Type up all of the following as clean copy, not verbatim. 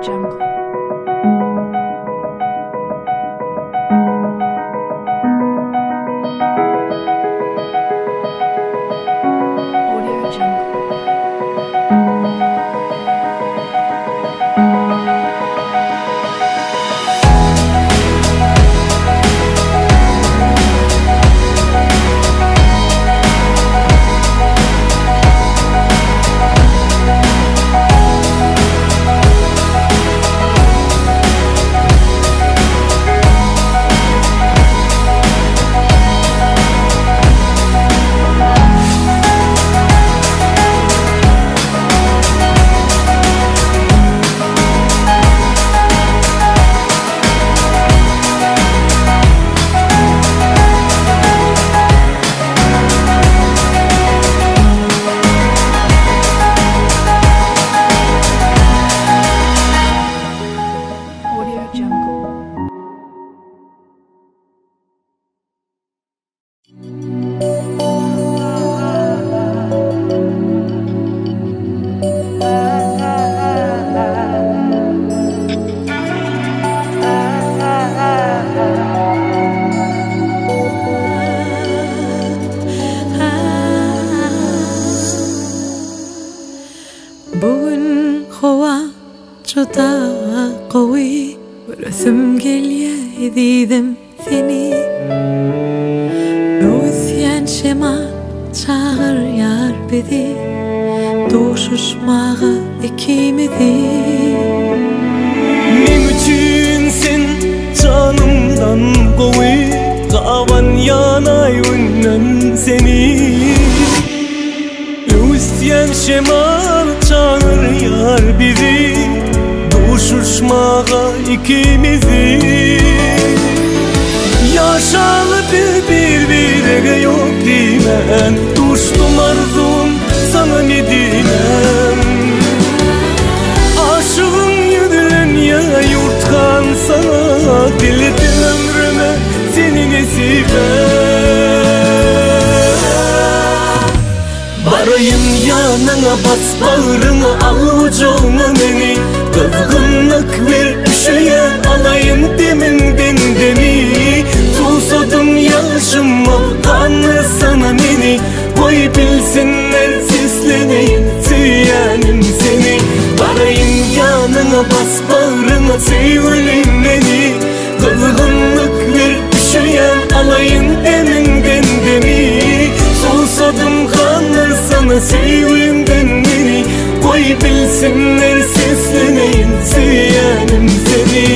Jungle. Audio Jungle. Audio Jungle. Bu gün howa juda gowy Göresim gelýä ezizim seni Öwüsýän şemal çagyrýar bizi Duşuşmaga ikimizi. Meň üçin sen janymdan gowy Gabanýan aý günden seni Öwüsýän şemal çagyrýar bizi Duşuşmaga ikimizi Ýaşaly biz bir-birege ýok diýmän Duşdum arzuwym saňa Medinem Aşygyň ýüzlenýä ýurtgan saňa Diledim ömrüme seni nesibe Baraýyn ýanyňa bas bagryňa al gujagyňa meni Gyzgynlyk ber üşeýän alaýyn demiňden demi Suwsadym ýaşyma gandyrsana meni Goý bilsinler sesleneýin söýýänim seni Baraýyn ýanyňa bas bagryňa söýgülim meni Gyzgynlyk ber üşeýän alaýyn demiňden demi Suwsadym gandyrsana söýgüňden meni Goý bilsinler sesleneýin söýýänim seni.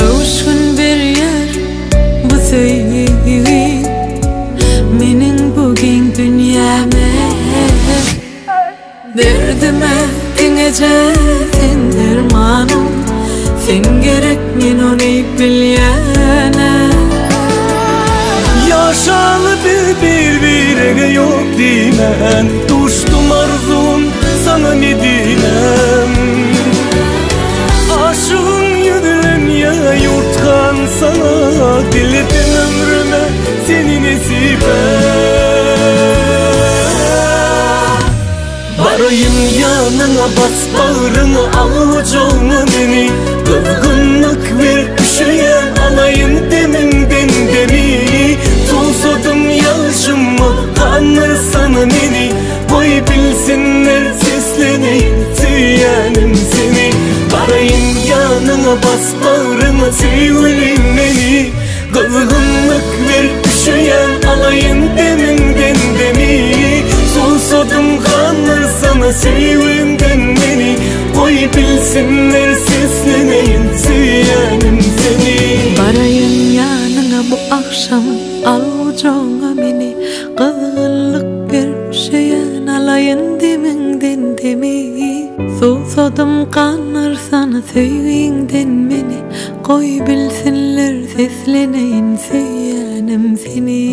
Öwüşgin berýär bu söýgi Meniň bu giň dünýäme Derdime diňeje sen dermanym Sen gerek men ony bilýäne. Ýaşaly biz bir-birege ýok diýmän Duşdum arzuwym saňa Medinem Aşygyň ýüzlenýä ýurtgan saňa Diledim ömrüme seni nesibe Baraýyn ýanyňa bas bagryňa al gujagyňa meni Gyzgynlyk ber üşeýän alaýyn demiňden demi Suwsadym ýaşyma gandyrsana meni Goý bilsinler sesleneýin söýýänim seni Baraýyn ýanyňa bas bagryňa söýgülim meni Gyzgynlyk ber üşeýän alaýyn demiňden demi Suwsadym gandyrsana söýgüňden meni Goý bilsinler sesleneýin söýýänim seni. Baraýyn ýanyňa bu agşam al gujagyňa meni Gyzgynlyk ber üşeýän alaýyn demiňden demi Suwsadym gandyrsana söýgiňden meni Goý bilsinler sesleneýin söýýänim seni.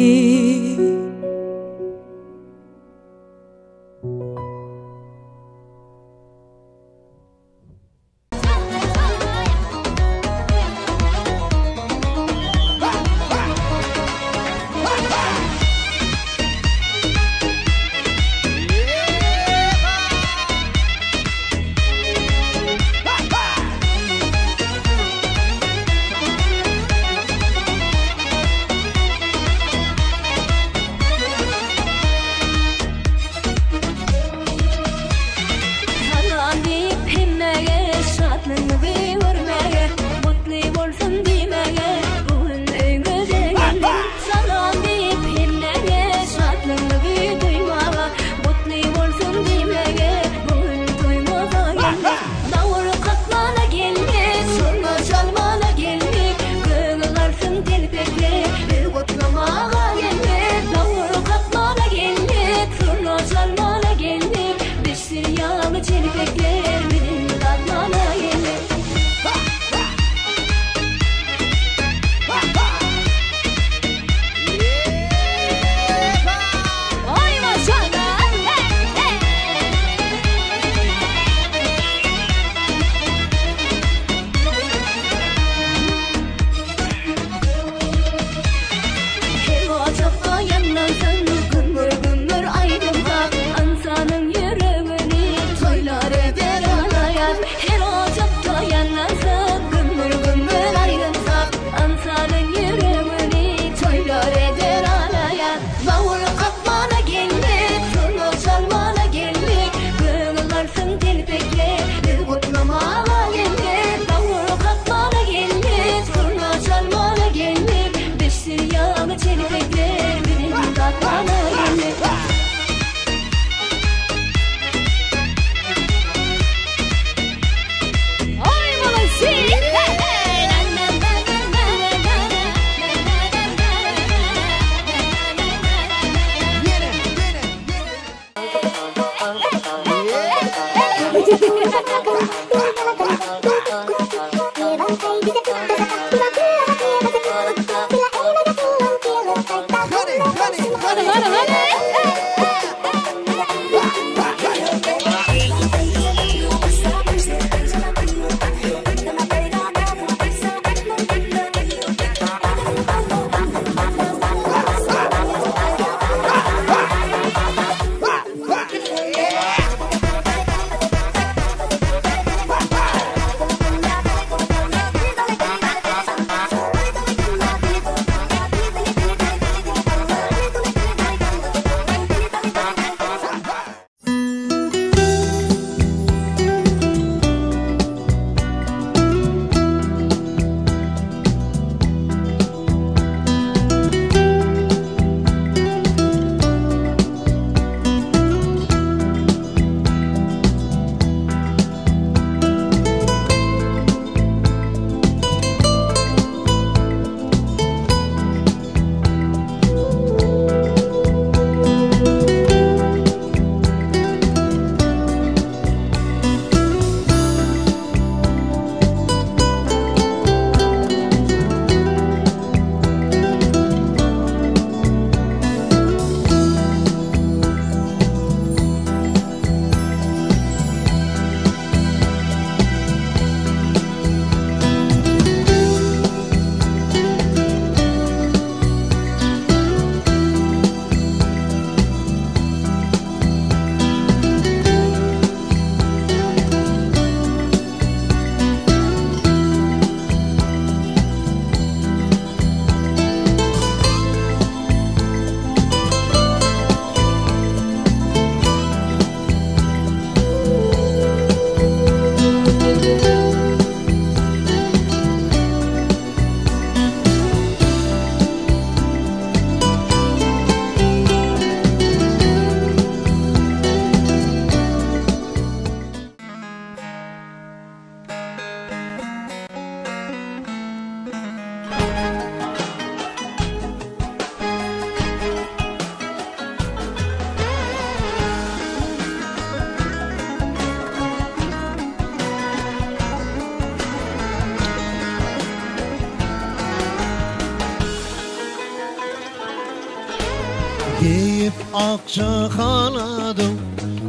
Geýip akja haladyň,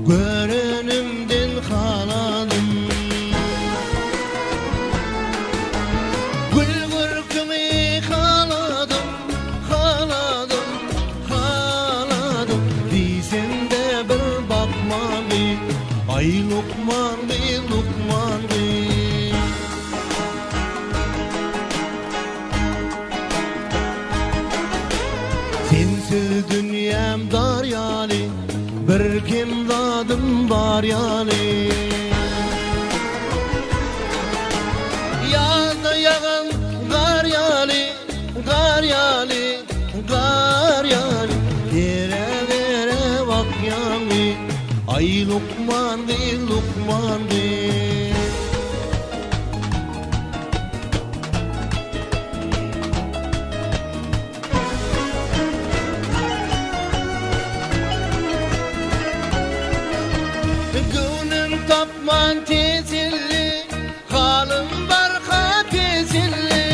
görenimden haladym. Gül görküňi haladym, haladym, haladym. Diýsem-de bir bakmady, aý lukman gyz, lukman gyz. Sensiz dünýäm dar ýaly, bir kem zadym bar ýaly. Ýazda ýagan gar ýaly, gar ýaly, gar ýaly. Dere-dere bakýaňy, aý lukman gyz, lukman gyz. Göwnüm tapman teselli, Halym barka teselli.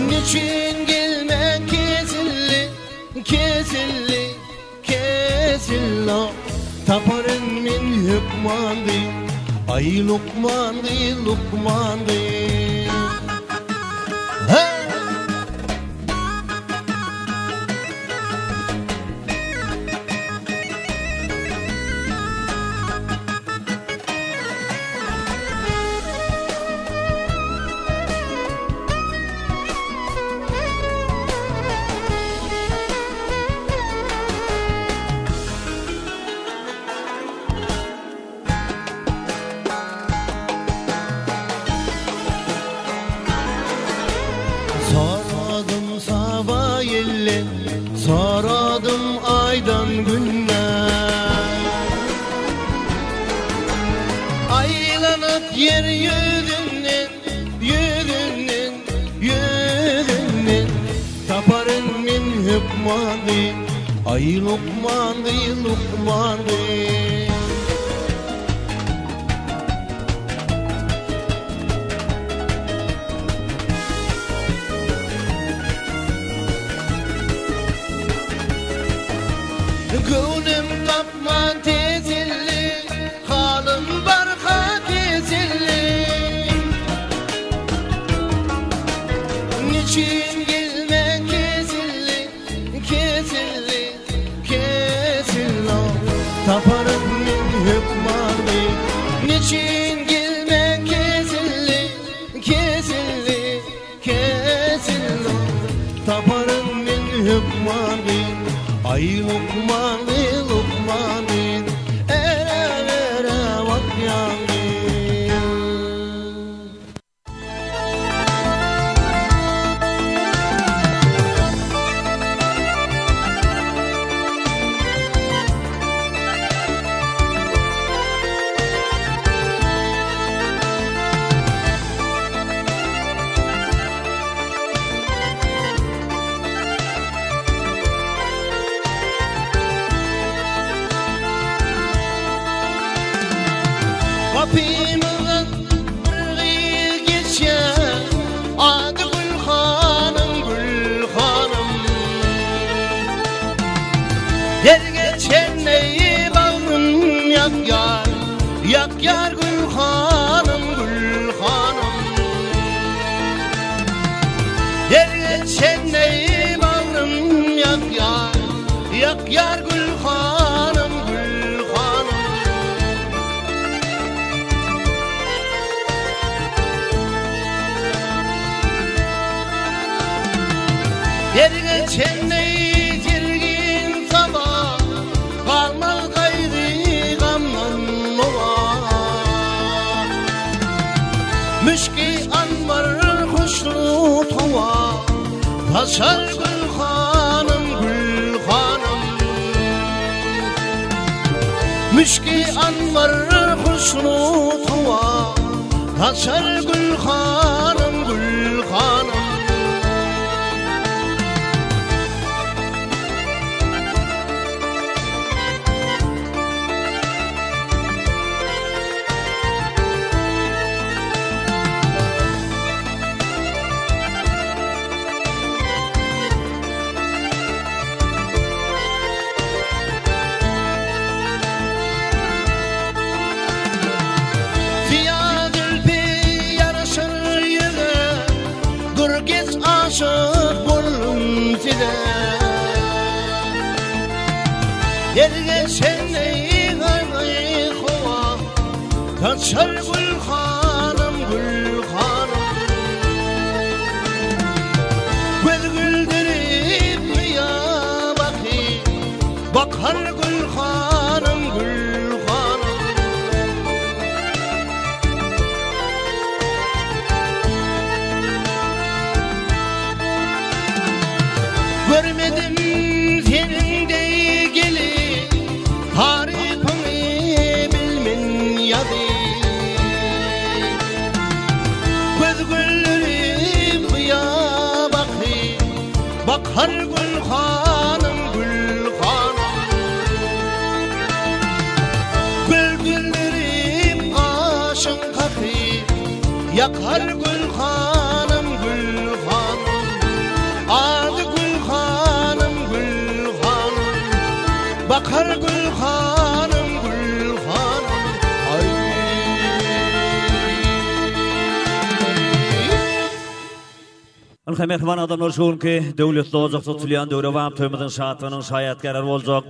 Niçin gelmen kesilli, kesilli, kesilli. Taparyn men hökmandy, Aý lukmandy, lukmandy. Soradym saba ýelden, soradym aýdan günden. Aýlanyp ýer ýüzünden, ýüzünden, ýüzünden. Taparyn men hökmany, aý lukmany, lukmany. Göwnüm tapman teselli, halym barha keselli. Niçin gelmen kesilli, kesilli, kesilli. Taparym men hökmany. Niçin gelmen kesilli, kesilli, kesilli. Taparym men hökmany. Aý lukmany, lukmany. Ere-ere bakýaňy. Gapymyzdan bir gyz geçýär, ady Gülhanym, Gülhanym. Her geçende bagrym ýakýar, ýakýar Gülhanym, Gülhanym. Her geçende bagrym ýakýar, ýakýar Gülhanym, Gülhanym. Her geçende sergin sabah, galmaz gaýgy gamdan oba. Müşki anbar hoşnut howa, taşar Gülhanym, Gülhanym. Müşki anbar hoşnut howa, taşar Gülhanym, Gülhanym. Her geçende howa Saçar gül hanım gül hanım Göz güldürüp ya bakı Bakar gül hanım gül hanım Görmedim senin deý geli Tarypyňy bilmen ýazy Göz güldürip gyýa baky Bakar gül hanym gül hanym Gül güldürip gaşyň kaky Ýakar gül hanym gül hanym Ady gül hanym gül hanym Bakar gül hanym gül hanym Aý. Ynha mähriban adamlar şu günki döwletli ojakda tutulýan döwrebap toýumyzyň şatlygynyň şaýatgärleri boljak.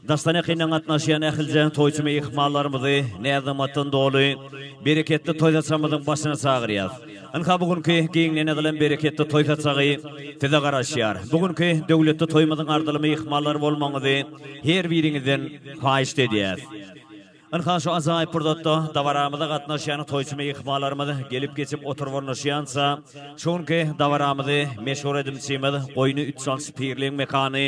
Daşdan ýakyndan gatnaşýan ählije toýçy myhmanlarymyzy näz-nygmatdan doly bereketli toý saçagymyzyň başyna çagyrýas. Ynha bu günki giňden ýazylan bereketli toý saçagy size garaşýar. Bu günki döwletli toýumyzyň arzyly myhmanlary bolmagyňyzy her biriňizden haýyşt edýäs. Ynha şu ajaýyp pursatda dabaramyza gatnaşýan toýçy myhmanlarymyz gelip-geçip oturyp-ornaşýança, şu günki dabaramyzy meşhur aýdymçymyz Goýny Üçalçy Pirliň mekany,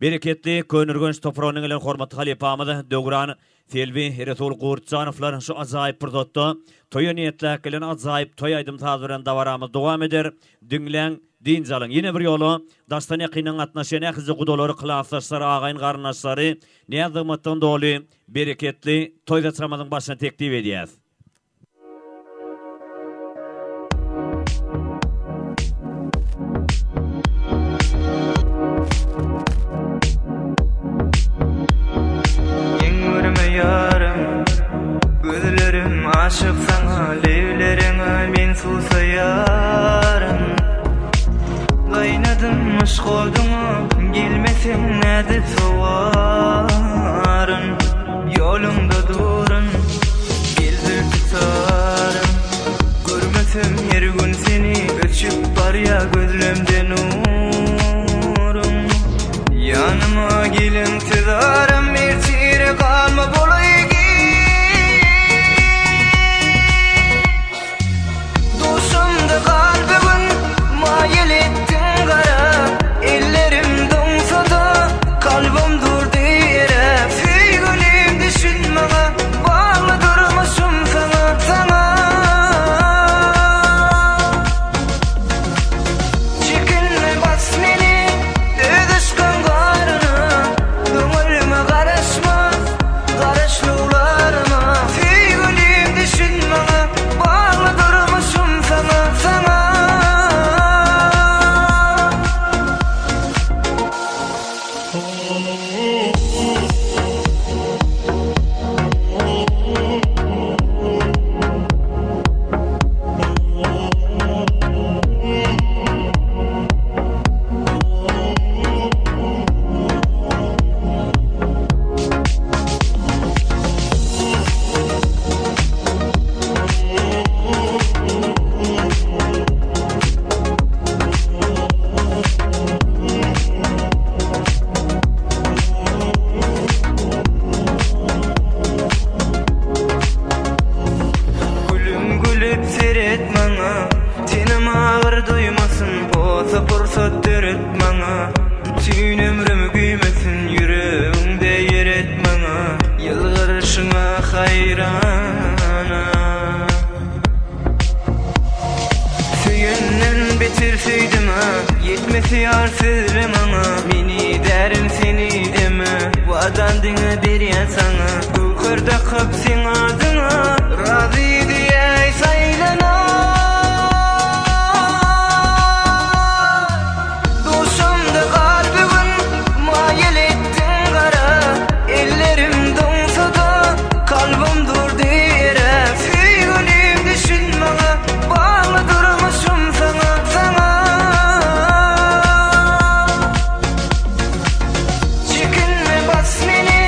bereketli Köneürgenç topragyna gelen hormatly halypamyz Döwran Selbi Resul Gurtjanowlar şu ajaýyp pursatda toýa niýetläp gelen ajaýyp toý aýdym-saz bilen dabaramyz dowam eder. Diňläň, dynç alyň. Ýene bir ýola daşdan-ýakyndan gatnaşýan ählije gudalary, klasdaşlary, agaýyn-garyndaşlary näz-nygmatdan doly bereketli toý saçagymyzyň başyna teklip edýäs. Geň görme ýarym, gözlerim aşyk saňa, Lebleriňe men susaýaryn. Gaýnadym yşk oduňa, gelmeseň nädip sowaryn. Ýoluňda durun, gel zülpi tarym. Görmesem her gün seni, öçüp barýa gözlemde nurum. Ýanyma geliň siz aram, ertire galma bolaý giç. Duşumda gal bu gün, maýyl etdiň gara. Ellerim doňsa-da, kalbym durdy eräp. Söýgülim düşün maňa, bagly durmuşym saňa, saňa. Çekinme bas meni, öz yşkyň garyna. Köňülime garaşma, garaş nurlaryma. Söýgülim düşün maňa, Bagly durmuşym saňa, saňa. Gülüm gülüp seret maňa, Tenim agyr duýmasyn, Posa pursat döret maňa, Bütin ömrüm güýmesin, Ýüregiňde ýer et maňa, Ýylgyryşyňa haýrana. Söýenden beter söýdüm-ä, Ýetmese ýar sözle maňa, Meni därin seni deme, Wadam diňe berýän saňa, Göwher dakyp seň adyňa, Razy diýäý saýlana. Duşumda gal bu gün, maýyl etdiň gara. Ellerim doňsa-da, kalbym durdy eräp. Söýgülim düşün maňa, bagly durmuşym saňa, saňa. Çekinme bas meni.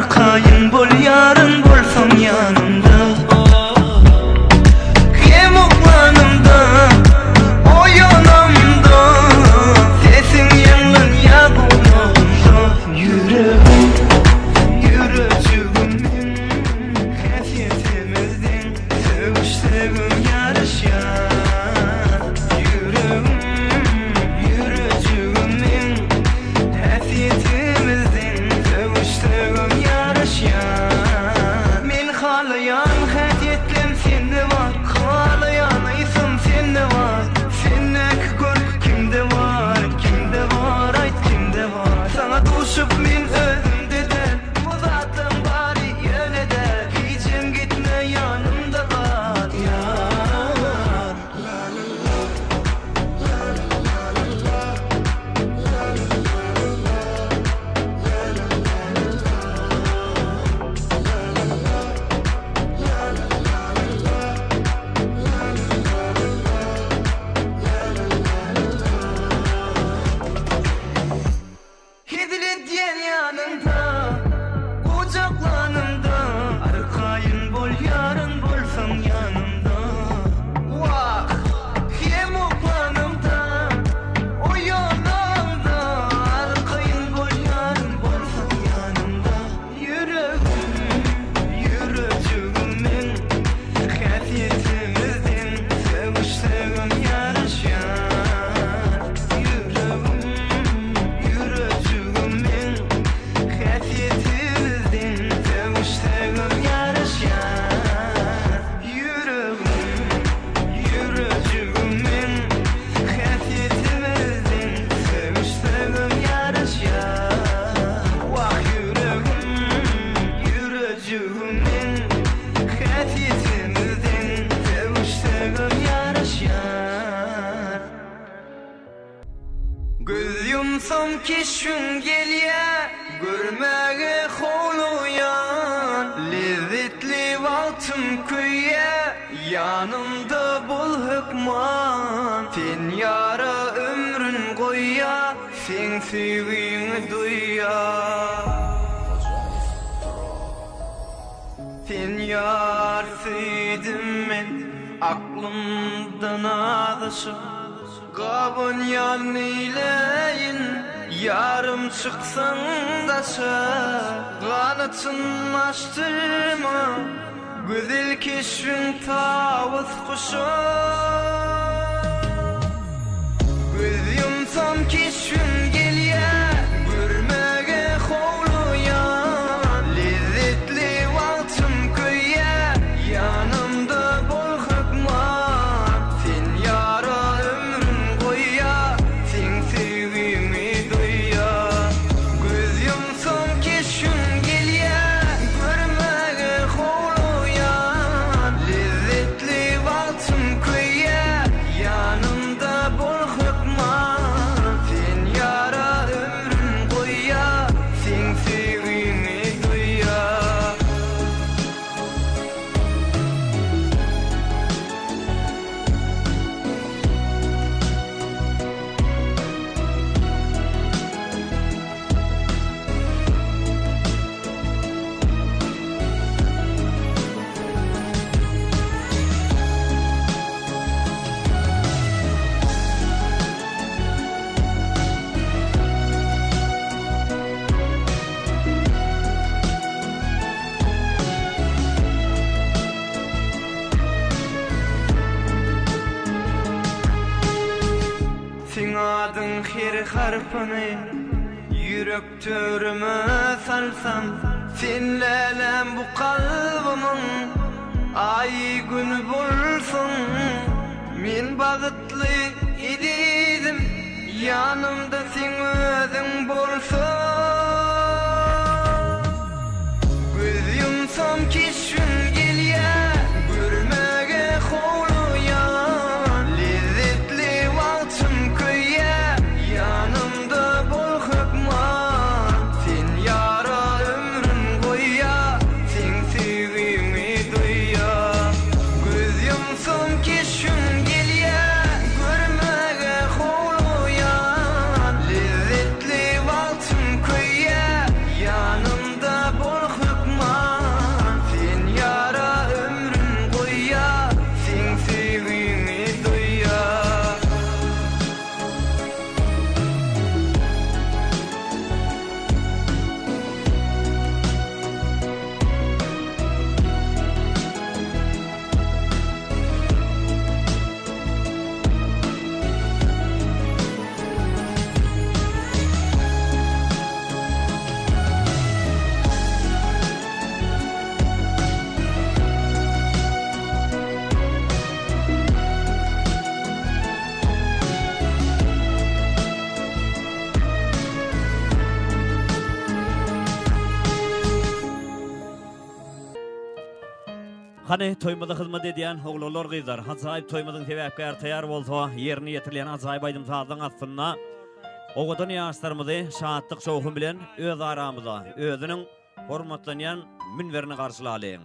Arkaýyn bol ýaryn bolsaň ýanymda Hem uklanymda, oýanamda Sesiň ýaňlanýar gulagymda Ýüregim, ýürejigim meň Häsiýetimiz deň, sögüşsegem ýaraşýar Ýüregim, ýürejigim meň Häsiýetimiz deň, sögüşsegem ýaraşýar Men halaýan häsiýetlem sende bar Halaýan ysym sende bar Sendäki görk kimde bar Kimde bar aýt kimde bar Saňa duşup men özümde däl Bu zatlaň bary ýöne däl Hijem gitme ýanymda gal Ýar. Hezil edýän ýanyňda, gujaklanymda, Arkaýyn bol ýaryn bolsaň ýanymda. Wah, hem uklanymda, oýanamda, Arkaýyn bol ýaryn bolsaň ýanymda. Ýüregim, ýürejigim meň, Häsiýetimiz deň, sögüşsegem ýaraşýar. Ýüregim, ýürejigim meň, Häsiýetimiz deň, sögüşsegem ýaraşýar. Ýüregim, ýürejigim meň, Häsiýetimiz deň, sögüşsegem ýaraşýar. Wah, ýüregim, ýürejigim meň, Häsiýetimiz deň, sögüşsegem ýaraşýar. Göz ýumsam keşbiň gelýä, görmäge howlugýan. Lezzetli wagtym köýýä, ýanymda bol hökman. Sen ýara ömrün goýýa, seň söýgiňi duýýa. Sen ýar söýdüm men, aklymdan azaşyp. Gabanýan neýläýin, ýarym çyksaň daşa, Ganatyn açdyrma, gözel keşbiň tawus guşa. Göz ýumsam keşbiň gelýä, görmäge howlugýan, Lezzetli wagtym köýýä, ýanymda bol hökman. Sen ýara ömrün goýýa, seň söýgiňi duýýa. Göz ýumsam keşbiň gelýä, görmäge howlugýan. Lezzetli wagtym köýýä, ýanymda bol hökman. Sen ýara ömrün goýýa, seň söýgiňi duýýa. Seň adyň her harpyny ýürek törüme salsam, Sen läläm bu kalbymyň aýy güni bolsaň, Men bagtly ezizim ýanymda seň özüň bolsa. Göz ýumsam keşbiň gelýä, görmäge howlugýan. Lezzetli wagtym köýýä, ýanymda bol hökman. Sen ýara ömrün goýýa, seň söýgiňi duýýa. Göz ýumsam keşbiň gelýä, görmäge howlugýan. Lezzetli wagtym köýýä. Hany toýumyza hyzmat edýän oglanlar gyzlar ajaýyp toýumyzyň sebäpkäri taýar bolsa ýerine ýetirilýän ajaýyp aýdym sazyň astynda owadan ýaşlarymyzy şatlyk şowhun bilen öz aramyza özüniň hormatlanýan münberine garşylalyň.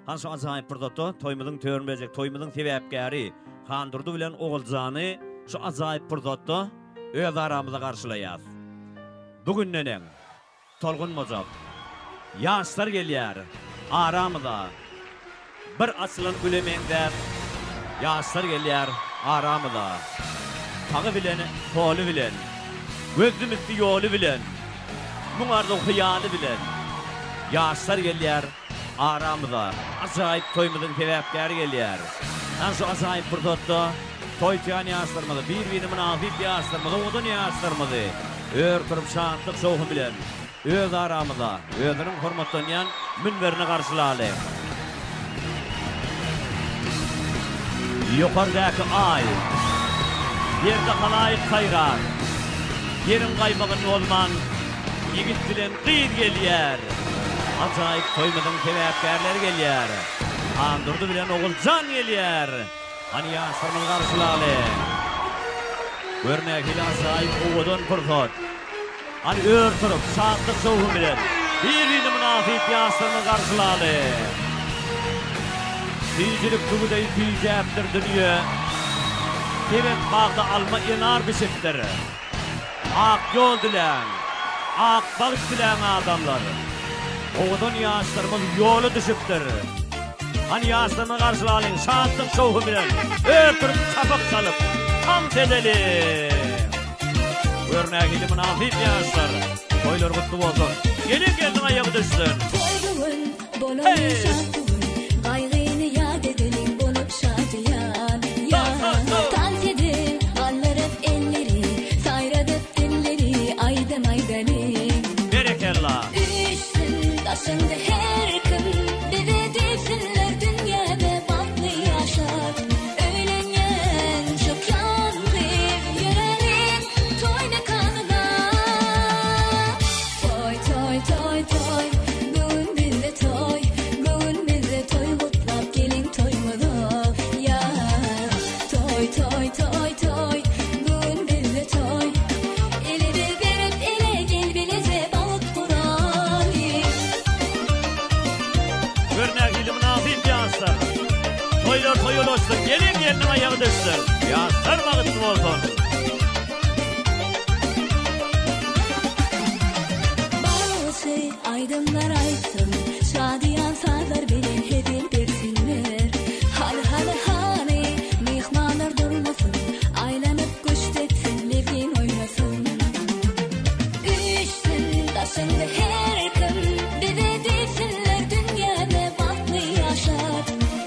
Hany şu ajaýyp pursatda toýumyzyň törüni berjek toýumyzyň sebäpkäri Handurdy bilen Oguljany şu ajaýyp pursatda öz aramyza garşylaýas. Bu gün neneň? Tolgunmajak. Ýaşlar gelýär aramyza. Bir açylan güle meňzäp, Ýaşlar gelýär aramyza. Sagy bilen, soly bilen, Gözlüm üsti ýoly bilen, Müň arzuw hyýaly bilen, Ýaşlar gelýär aramyza. Ajaýyp toýumyzyň sebäpkäri gelýär. Ana şu ajaýyp pursatda toý tutýan ýaşlarymyzy, bir-birine mynasyp ýaşlarymyzy, owadan ýaşlarymyzy ör turup şatlyk-şowhun bilen öz aramyza, özüniň hormatlanýan münberine garşylaly. Ýokardaky Aý, ýerde halaýyk saýrar, Ýeriň gaýmagyn bolman, ýigit bilen gyz gelýär. Ajaýyp toýumyzyň sebäpkärleri gelýär. Handurdy bilen Oguljan gelýär. Hany ýaşlarymyzy garşylaly. Gör nähili ajaýyp owadan pursat. Hany ör turup, şatlyk-şowhun bilen bir-birine mynasyp ýaşlarymyzy garşylaly. Süýjülik tüwüdeý süýjäpdir dünýe. Sebet bagda alma enar bişipdir. Ak ýol diläň, ak bagt diläň adamlar. Owadan ýaşlarymyz ýola düşüpdir. Hany ýaşlarymyzy garşylalyň şatlyk şowhun bilen ör turup çapak çalyp tans edeliň. Gör nähili mynasyp ýaşlar. Toýlar gutly bolsun. Gelin gelniň aýagy düşsün. Toý bu gün, bolaly şat bu gün, Gaýgyny ýat edeliň bolup şadyýan. Tans edip, galdyryp elleri, Saýradyp dilleri, aýdym aýdalyň. Berekella. Üýşsün daşyňda her kim, Bize diýsinler dünýäde bagtly ýaşar. Öýlenýän çykýan gyz, ýöräliň toý mekanyna. Toý, toý, toý, toý, bu gün bizde toý, Bu gün bizde toý gutlap geliň toýumyza, ýa. Toý, toý, toý, toý, bu gün bizde toý, Elimi berip ele gel bileje bagt guraly. Gör nähili mynasyp ýaşlar. Toýlar toýa ulaşsyn, gelin gelniň aýagy düşsün. Ýaşlar bagtly bolsun. Bagşy aýdymlar aýtsyn, şadyýan sazlar bilen hezil bersinler. Hany, hany, hany, myhmanlar durmasyn, aýlanyp küşt etsin, lezgin oýnasyn. Üýşsün daşyňda her kim, bize diýsinler dünýäde bagtly ýaşar.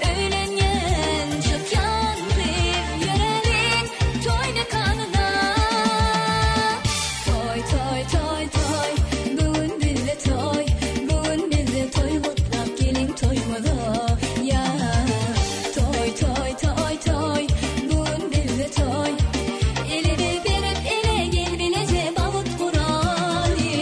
Öýlenýän çykýan gyz, ýöräliň toý mekanyna. Toý, toý, toý, toý, bu gün bizde toý, bu gün bizde toý gutlap geliň toýumyza, ýa. Toý, toý, toý, toý, bu gün bizde toý, Elimi berip ele gel bileje bagt guraly.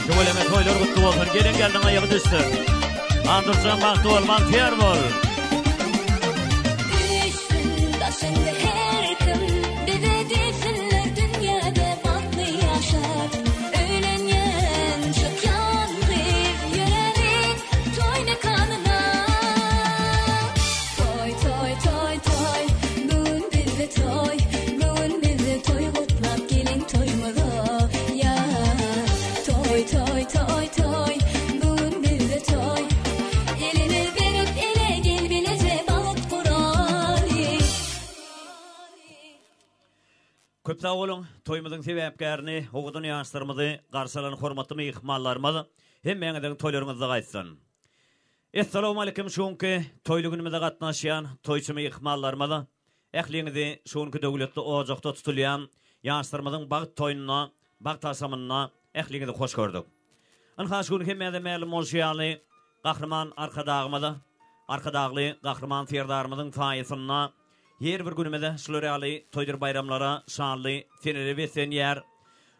Tüweleme toýlar gutly bolsun gelen gelniň aýagy düşsün. Andurjan bagtly bol bagtyýar bol. Üýşsün daşyňda her kim bize diýsinler dünýäde bagtly ýaşar. Öýlenýän çykýan gyz ýöräliň toý mekanyna. Toý toý toý toý bu gün bizde toý bu gün bizde toý gutlap geliň toýumyza ýa. Toý toý toý toý bu gün bizde toý Elini berip ele gel bileje bagt guraly. Köp sag boluň, toýumyzyň sebäpkärini, owadan ýaşlarymyzy garşy alan hormatly myhmanlarymyz, hemmäňiziň toýlaryňyzda gaýtsyn. Essalawmalikim şu günki toýly günümize gatnaşýan toýçy myhmanlarymyz, ähliňizi şu günki döwletli ojakda tutulýan ýaşlarymyzyň bagt toýunda, bagt agşamynda ähliňizi hoş gördük. Ynha şu gün hemmäňize mälim bolşy ýaly Gahryman Arkadagymyz, Arkadagly Gahryman Serdarymyzyň saýasynda her bir günümiz şular ýaly toýdur baýramlara, şanly senelere beslenýär.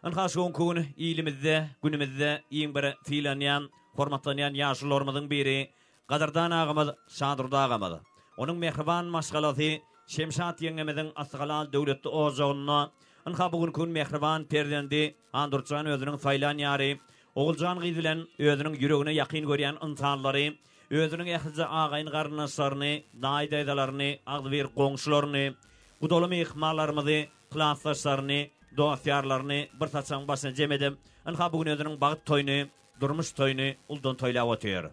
Ynha şu günki gün ilimizde, günümizde iň bir sylanýan, hormatlanýan ýaşulularymyzyň biri Gadyrdan agamyz Şadurdy agamyz. Onuň mähriban maşgalasy Şemşat ýeňňemiziň asy-halal döwletli ojagynda ynha bu günki gün mähriban perzendi Handurtjan özüniň saýlan ýary Oguljan gyz bilen özüniň ýüregine ýakyn görýän ynsanlary, özüniň ählije agaýyn-garyndaşlaryny, daýy-daýzalaryny, agzybir goňşularyny, gudaly myhmanlarymyzy, klasdaşlaryny, dost-ýarlaryny bir saçagyň başyna jem edip, ynha bu gün özüniň bagt toýuny, durmuş toýuny uldan toýlap otyr.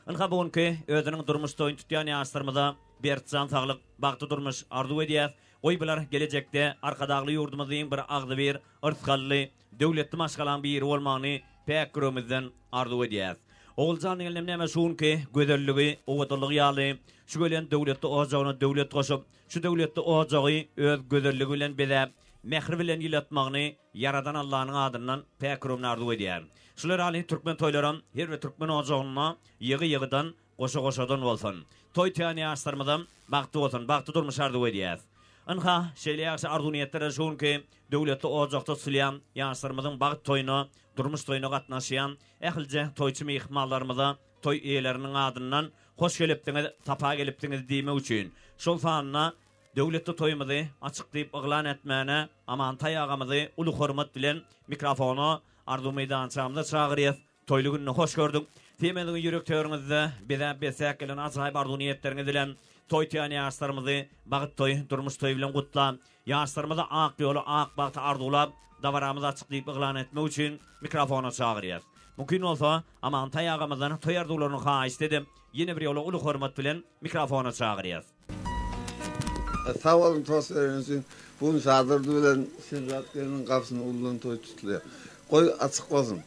Ynha bu günki özüniň durmuş toýuny tutýan ýaşlarymyza berk jan saglyk, bagtly durmuş arzuw edýäs. Goý bular gelejekde Arkadagly ýurdumyzyň bir agzybir, yrsgally, döwletli maşgalaň biri bolmagyny päk ýüregimizden arzuw edýäs. Oguljan gelnem näme şu günki gözelligi, owadanlygy ýaly şu gelen döwletli ojagyna döwlet goşup, şu döwletli ojagy öz gözelligi bilen bezäp, mähri bilen ýylatmagyny Ýaradan Allanyň adyndan päk ýüregimden arzuw edýän. Şular ýaly türkmen toýlaram her bir türkmen ojagynda ýygy-ýygydan, goşa-goşadan bolsun. Toý toýan ýaşlarymyzam bagtly bolsun, bagtly durmuş arzuw edýäs. Ynha, şeýle ýagşy arzuw-niýetler şu günki döwletli ojakda tutulýan ýaşlarymyzyň bagt toýuna, durmuş toýuna gatnaşýan ählije toýçy myhmanlarymyza toý eýeleriniň adyndan hoş gelipsiňiz, sapa gelipsiňiz diýmek üçin, şol sanda döwletli toýumyzy açyk diýip yglan etmäne Amantaý agamyzy uly hormat bilen mikrofona, arzuw meýdançamyza çagyrýas. Toýly günde hoş gördük. Semediňi ýürek törüňizde bezäp-besläp gelen ajaýyp arzuw-niýetleriňiz bilen toý toýan ýaşlarymyzy bagt toýy, durmuş toýy bilen gutlap, ýaşlarymyza ak ýoly, ak bagty arzuwlap, dabaramyz açyk diýip yglan etmek üçin mikrofona çagyrýas. Mümkin bolsa, Amantaý agamyzdan toý arzuwlaryny haýyşt edip, ýene bir ýola uly hormat bilen mikrofona çagyrýas. Sag boluň tost bereniňiz üçin. Bu gün Şadurdy bilen Şemşat gelniň gapysyna uludan toý tutulýar. Goý açyk bolsun.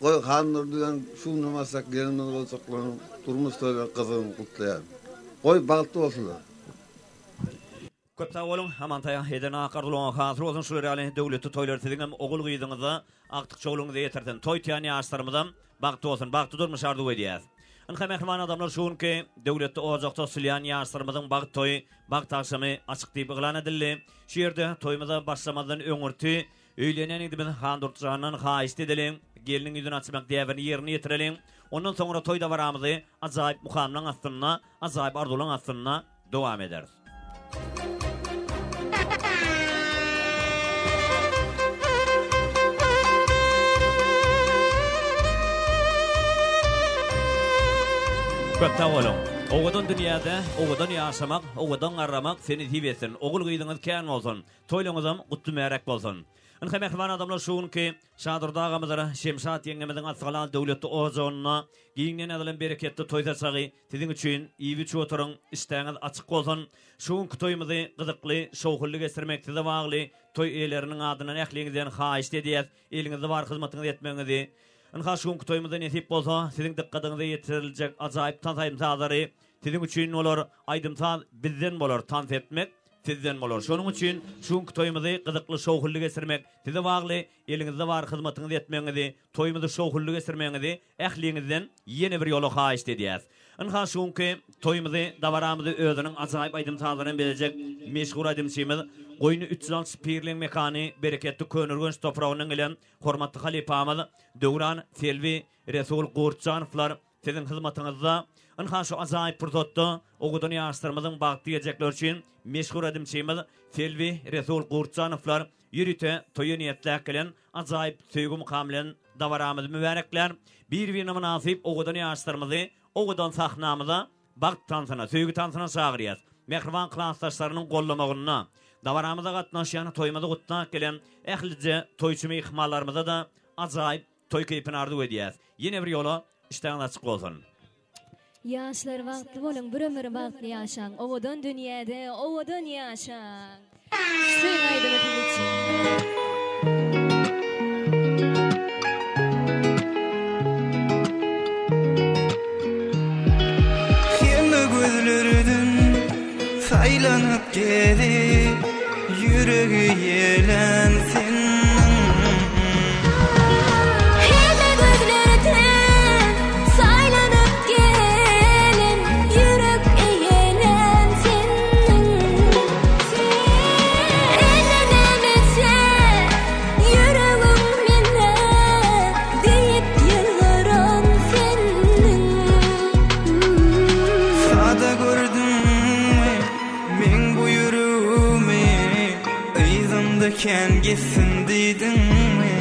Goý Handurdy bilen şu günden başlap gelin-gyz boljaklaryň durmuş toýlary gyzgyn gutlaýaryn. Goý bagtly bolsunlar. Köp sag boluň Amantaý eden ak arzuwlaryňyz hasyl bolsun şular ýaly döwletli toýlar siziňem ogul gyzyňyza agtyk çowlugyňyza ýetirsin toý toýan ýaşlarymyzam bagtly bolsun bagtly durmuş arzuw edýäs Ynha mähriban adamlar şu günki döwletli ojakda tutulýan ýaşlarymyzyň bagt toýy bagt agşamy açyk diýip yglan edildi şu ýerde toýumyza başlamazdan öňürti Öýlenen ýigdimiz Handurdy jandan haýyşt edeliň, gelniň ýüzüni açmak däbini ýerine ýetireliň. Ondan soňra toý dabaramyzy ajaýyp mukamlaň astynda, ajaýyp arzuwlaň astynda dowam ederis. Köp sag boluň. Owadan dünýäde owadan ýaşamak, owadan garramak seni nesip etsin. Ogul-gyzyňyz kän bolsun. Toýlaryňyzam gutly märek bolsun. Ynha mähriban adamlar şu günki Şadurdy agamyzyr Şemşat ýeňňemiziň asgalal döwletli ojagynda giňden ýazylan bereketli toý saçagy siziň üçin iýip-içip oturyň işdäňiz açyk bolsun. Şu günki toýumyzy gyzykly, şowhunly geçirmek size bagly toý eýeleriniň adyndan ähliňizden haýyşt edýäs eliňizde bar hyzmatyňyzy etmegiňizi. Ynha şu günki toýumyzda nesip bolsa siziň dykgadyňyza ýetiriljek ajaýyp tans aýdym-sazlary siziň üçin bolar aýdym-saz bizden bolar tans etmek Sizden bolar. Şonuň üçin şu günki toýumyzy gyzykly, şowhunly geçirmek size bagly. Eliňizde bar hyzmatyňyzy etmegiňizi, toýumyzy şowhunly geçirmegiňizi ähliňizden ýene bir ýola haýyşt edýäs. Ynha şu günki toýumyzy, dabaramyzy özüniň ajaýyp aýdym-sazlary bilen bezejek meşhur aýdymçymyz, Goýny 360 pirliň mekany bereketli Köneürgenç topragyndan gelen hormatly halypamyz Döwran, Selbi, Resul Gurtjanowlar Siziň hyzmatyňyzda, ynha şu ajaýyp pursatda owadan ýaşlarymyzyň bagtly geljekleri üçin meşhur aýdymçymyz Selbi Resul Gurtjanowlar ýörite toýa niýetläp gelen ajaýyp söýgi mukamy bilen dabaramyzy mübäreklär. Bir-birine mynasyp owadan ýaşlarymyzy owadan sahnamyza bagt tansyna, söýgi tansyna çagyrýas. Mähriban klasdaşlarynyň gollamagynda dabaramyza gatnaşýan toýumyzy gutlap gelen ählije toýçy myhmanlarymyza-da ajaýyp Toý keýpini arzuw edýäs. Ýene bir ýola işdäňiz açyk bolsun. Ýaşlar bagtly boluň bir ömür bagtly ýaşaň owadan dünýäde owadan ýaşaň Söýgi aýdymy siz üçin. Hemme gözlerden saýlanyp gezip Ýüregi ýelen sendiň. Hemme gözlerden saýlanyp gelen, Ýürek eýelän sendiň. Elle näme etse, ýürek. Ýanymda kän gezsin diýdiňmi?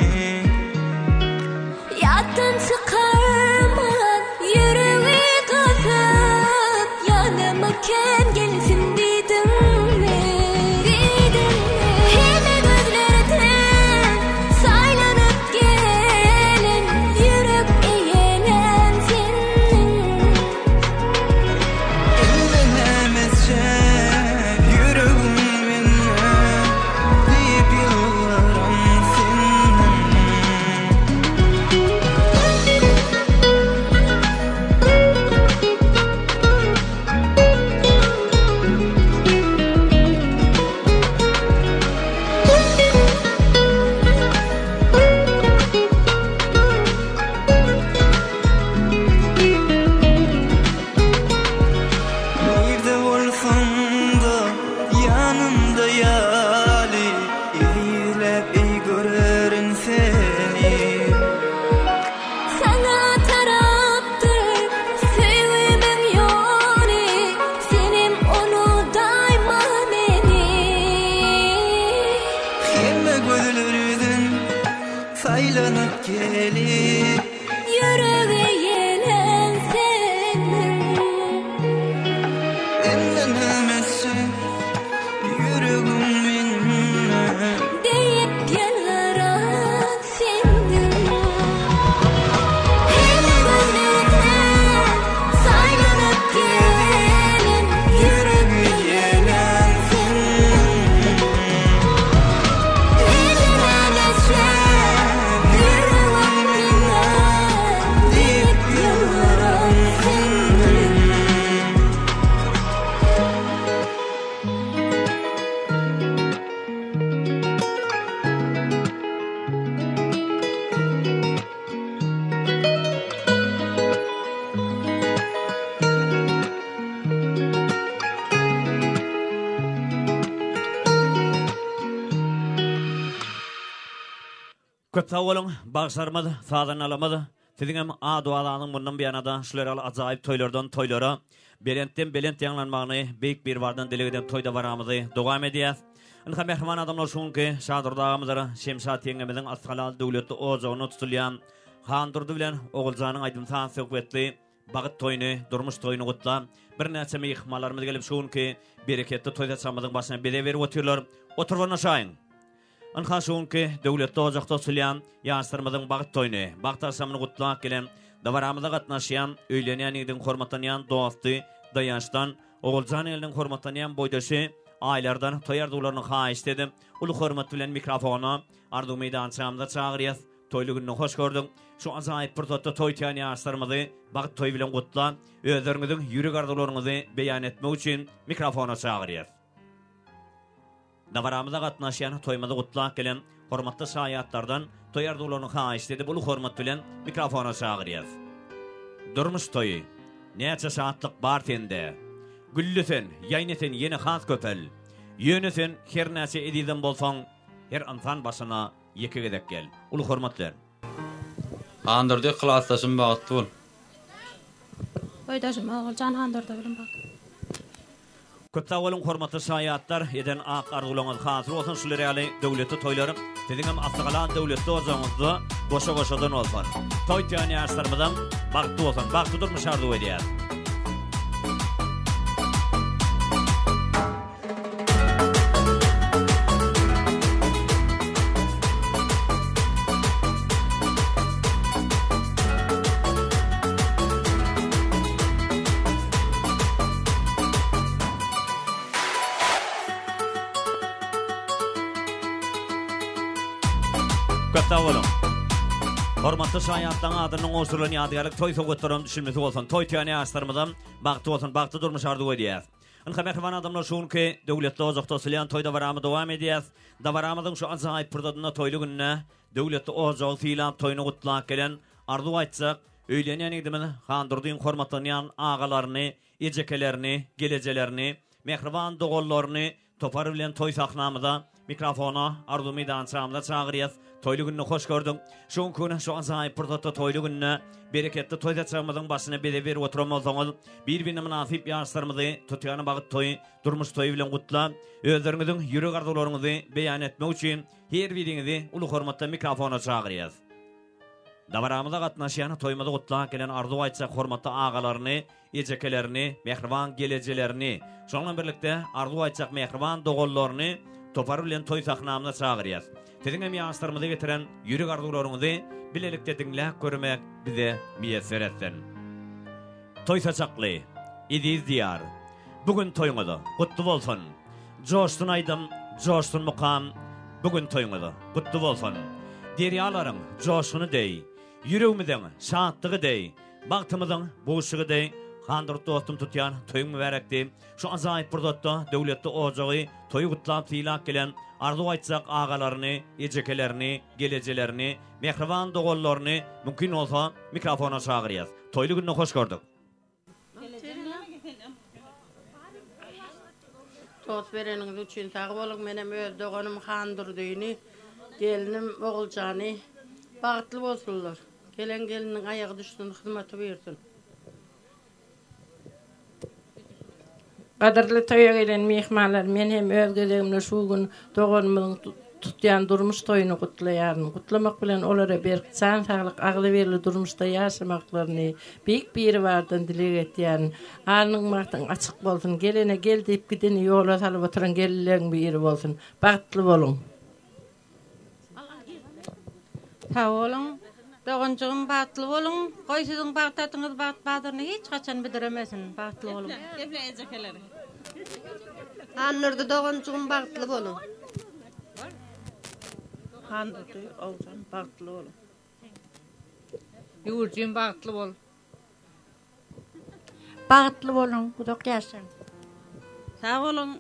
Ýatdan çykarman ýüregi gysyp Ýanyma kän gelsin diýdiňmi? Diýdiňmi? Hemme gözlerden saýlanyp gelen Ýürek eýelän sendiň. Indi näme etjek ýüregim mende Diýip ýylgyran sendiň. Nirde bolsaň-da ýanymda ýaly Ezizläp eý görerin seni. Saňa tarapdyr söýgimiň ýoly Senem unudaýma meni. Hemme gözlerden saýlanyp gelip. Ýürege ýelen seniň. Indi näme etjek ýüregim mende. Diýip ýylgyran sendiň. Hemme gözlerden saýlanyp gelen. Ýürege ýelen sendiň. Indi näme etjek ýüregim mende. Diýip ýylgyran sendiň. Köp sag boluň, bagşlarymyz, sazandalarymyz. Siziňem ady-wazanyň mundan buýana-da şular ýaly ajaýyp toýlardan toýlara, belentden belent ýaňlanmagyny Beýik Biribardan dileg edip toý dabaramyzy dowam edýäs. Ynha mähriban adamlar şu günki Şadurdy agamyzdyr Şemşat ýeňňemiziň ashalal döwletli ojagynda tutulýan Handurdy bilen Oguljanyň aýdym-saz söhbetli Bagyt toýuny, durmuş toýuny gutlap, birnäçe myhmanlarymyz gelip şu günki bereketli toý saçagymyzyň başyna bezeg berip otyrlar. Oturyp ornaşaýyň! Ynha şu günki döwletli ojakda oturylýan ýaşlarymyzyň bagt toýuny, bagt agşamyny gutlap gelen, dabaramyza gatnaşýan, öýlenýän ýigidiň hormatlanýan dosty Daýançdan, Oguljan gelniň hormatlanýan boýdaşy Aýlardan toý arzuwlaryny haýyşt edip, uly hormat bilen mikrofona, arzuw meýdançamyza çagyrýas. Toýly gününi hoş gördük. Şu ajaýyp pursatda toý tutýan ýaşlarymyzy bagt toýy bilen gutlap, özleriňiziň ýürek arzuwlaryňyzy beýan etmek üçin mikrofona çagyrýas. Dabaramyza gatnaşýan toýumyzy gutlap gelen hormatly şaýatlardan toý arzuwlaryny haýyşt edip uly hormat bilen mikrofona çagyrýas. Durmuş toýy, näçe şatlyk bar sende. Gülle sen, ýaýna sen ýene has köpel. Ýöne sen her näçe ezizem bolsaň, her ynsan başyna ýeke gezek gel. Uly hormat bilen. Handurdy klasdaşym bagtly bol. Boýdaşym Oguljan Handurdy bilen bagtly. Köp sag boluň hormatly şaýatlar eden ak arzuwlaryňyz hasyl bolsun şular ýaly döwletli toýlar siziňem Aslygalan döwletli ojagyňyzda goşa goşadan bolsun toý tutýan ýaşlarymyzam bagtly bolsun bagtly durmuş arzuw edýäs. Köp sag boluň. Hormatly şaýatlaryň adyndan gowşurylan ýadygärlik toý sowgatlarynyň düşülmesi bolsun. Toý tutýan ýaşlarymyzam bagtly bolsun, bagtly durmuş arzuw edýäs. Ynha mähriban adamlar şu günki döwletli ojakda osulýan toý dabaramy dowam edýäs. Dabaramyzyň şu ajaýyp pursatynda toýly günde döwletli ojagy sylap toýuny gutlap gelen arzuw aýtjak öýlenýän ýigidimiz Handurdyň hormatlanýan agalaryny, ejekelerini, gelejelerini, mähriban doganlaryny topar bilen toý sahnamyza Mikrofona Arzuw meýdançamyza çagyrýas. Toýly gününi hoş gördük. Şu günki gün şu ajaýyp pursatda toýly günde bereketli toý saçagymyzyň başyna bize berip oturan bolsaňyz, bir-birine mynasyp ýaşlarymyzy tutýan bagt toýy, durmuş toýy bilen gutlap, özleriňiziň ýürek arzuwlaryňyzy beýan etmek üçin her biriňizi uly hormatla mikrofona çagyrýas. Dabaramyza gatnaşýan, toýumyzy gutlap gelen arzuw aýtjak hormatly agalaryny, ejekelerini, mähriban gelejelerini, şonuň bilen birlikde arzuw aýtjak mähriban doganlaryny topar bilen toý sahnamyza çagyrýas. Siziň hem ýaşlarymyza getiren ýürek arzuwlaryňyzy bilelikde diňläp görmek bize miýesser etsin. Toý saçakly, eziz Diýar, bu gün toýuňyz gutly bolsun! Joşsun aýdym, joşsun mukam, bu gün toýuňyz gutly bolsun! Derýalaryň joşguny deý, ýüregimiziň şatlygy deý, bagtymyzyň buşugy deý, Handurdy dostum tutýan toýuň mübärek diýip, şu ajaýyp pursatda döwletli ojagy toýy gutlap sylap gelen arzuw aýtjak agalaryny, ejekelerini, gelejelerini, mähriban doganlaryny mümkin bolsa mikrofona çagyrýas. Toýly günde hoş gördük. Tost bereniňiz üçin sag boluň menem öz doganym Handurdyny gelnim Oguljany bagtly bolsunlar gelen geliniň aýagy düşsün hyzmaty buýursyn. Gadyrly toýa gelen myhmanlar, men hem öz gezegimde şu gün doganymyzyň tutýan durmuş toýuny gutlaýaryn. Gutlamak bilen olara berk jan saglyk, agzybirli durmuşda ýaşamaklaryny Beýik Biribardan dileg etýärin. Alnyň bagtyň açyk bolsun, gelene gel diýip gideni ýola salyp oturan gelinleriň biri bolsun. Bagtly boluň! Sag boluň. Doganjygym bagtly boluň. Goý siziň bagt atyňyz bagt bazaryny hiç haçan büdremesin. Bagtly boluň. Geple ejekeleri. Handurdy doganjygym bagtly boluň. Handurdy oglan bagtly boluň. Ýurjym bagtly bol. Bagtly boluň uzak ýaşaň. Sag boluň.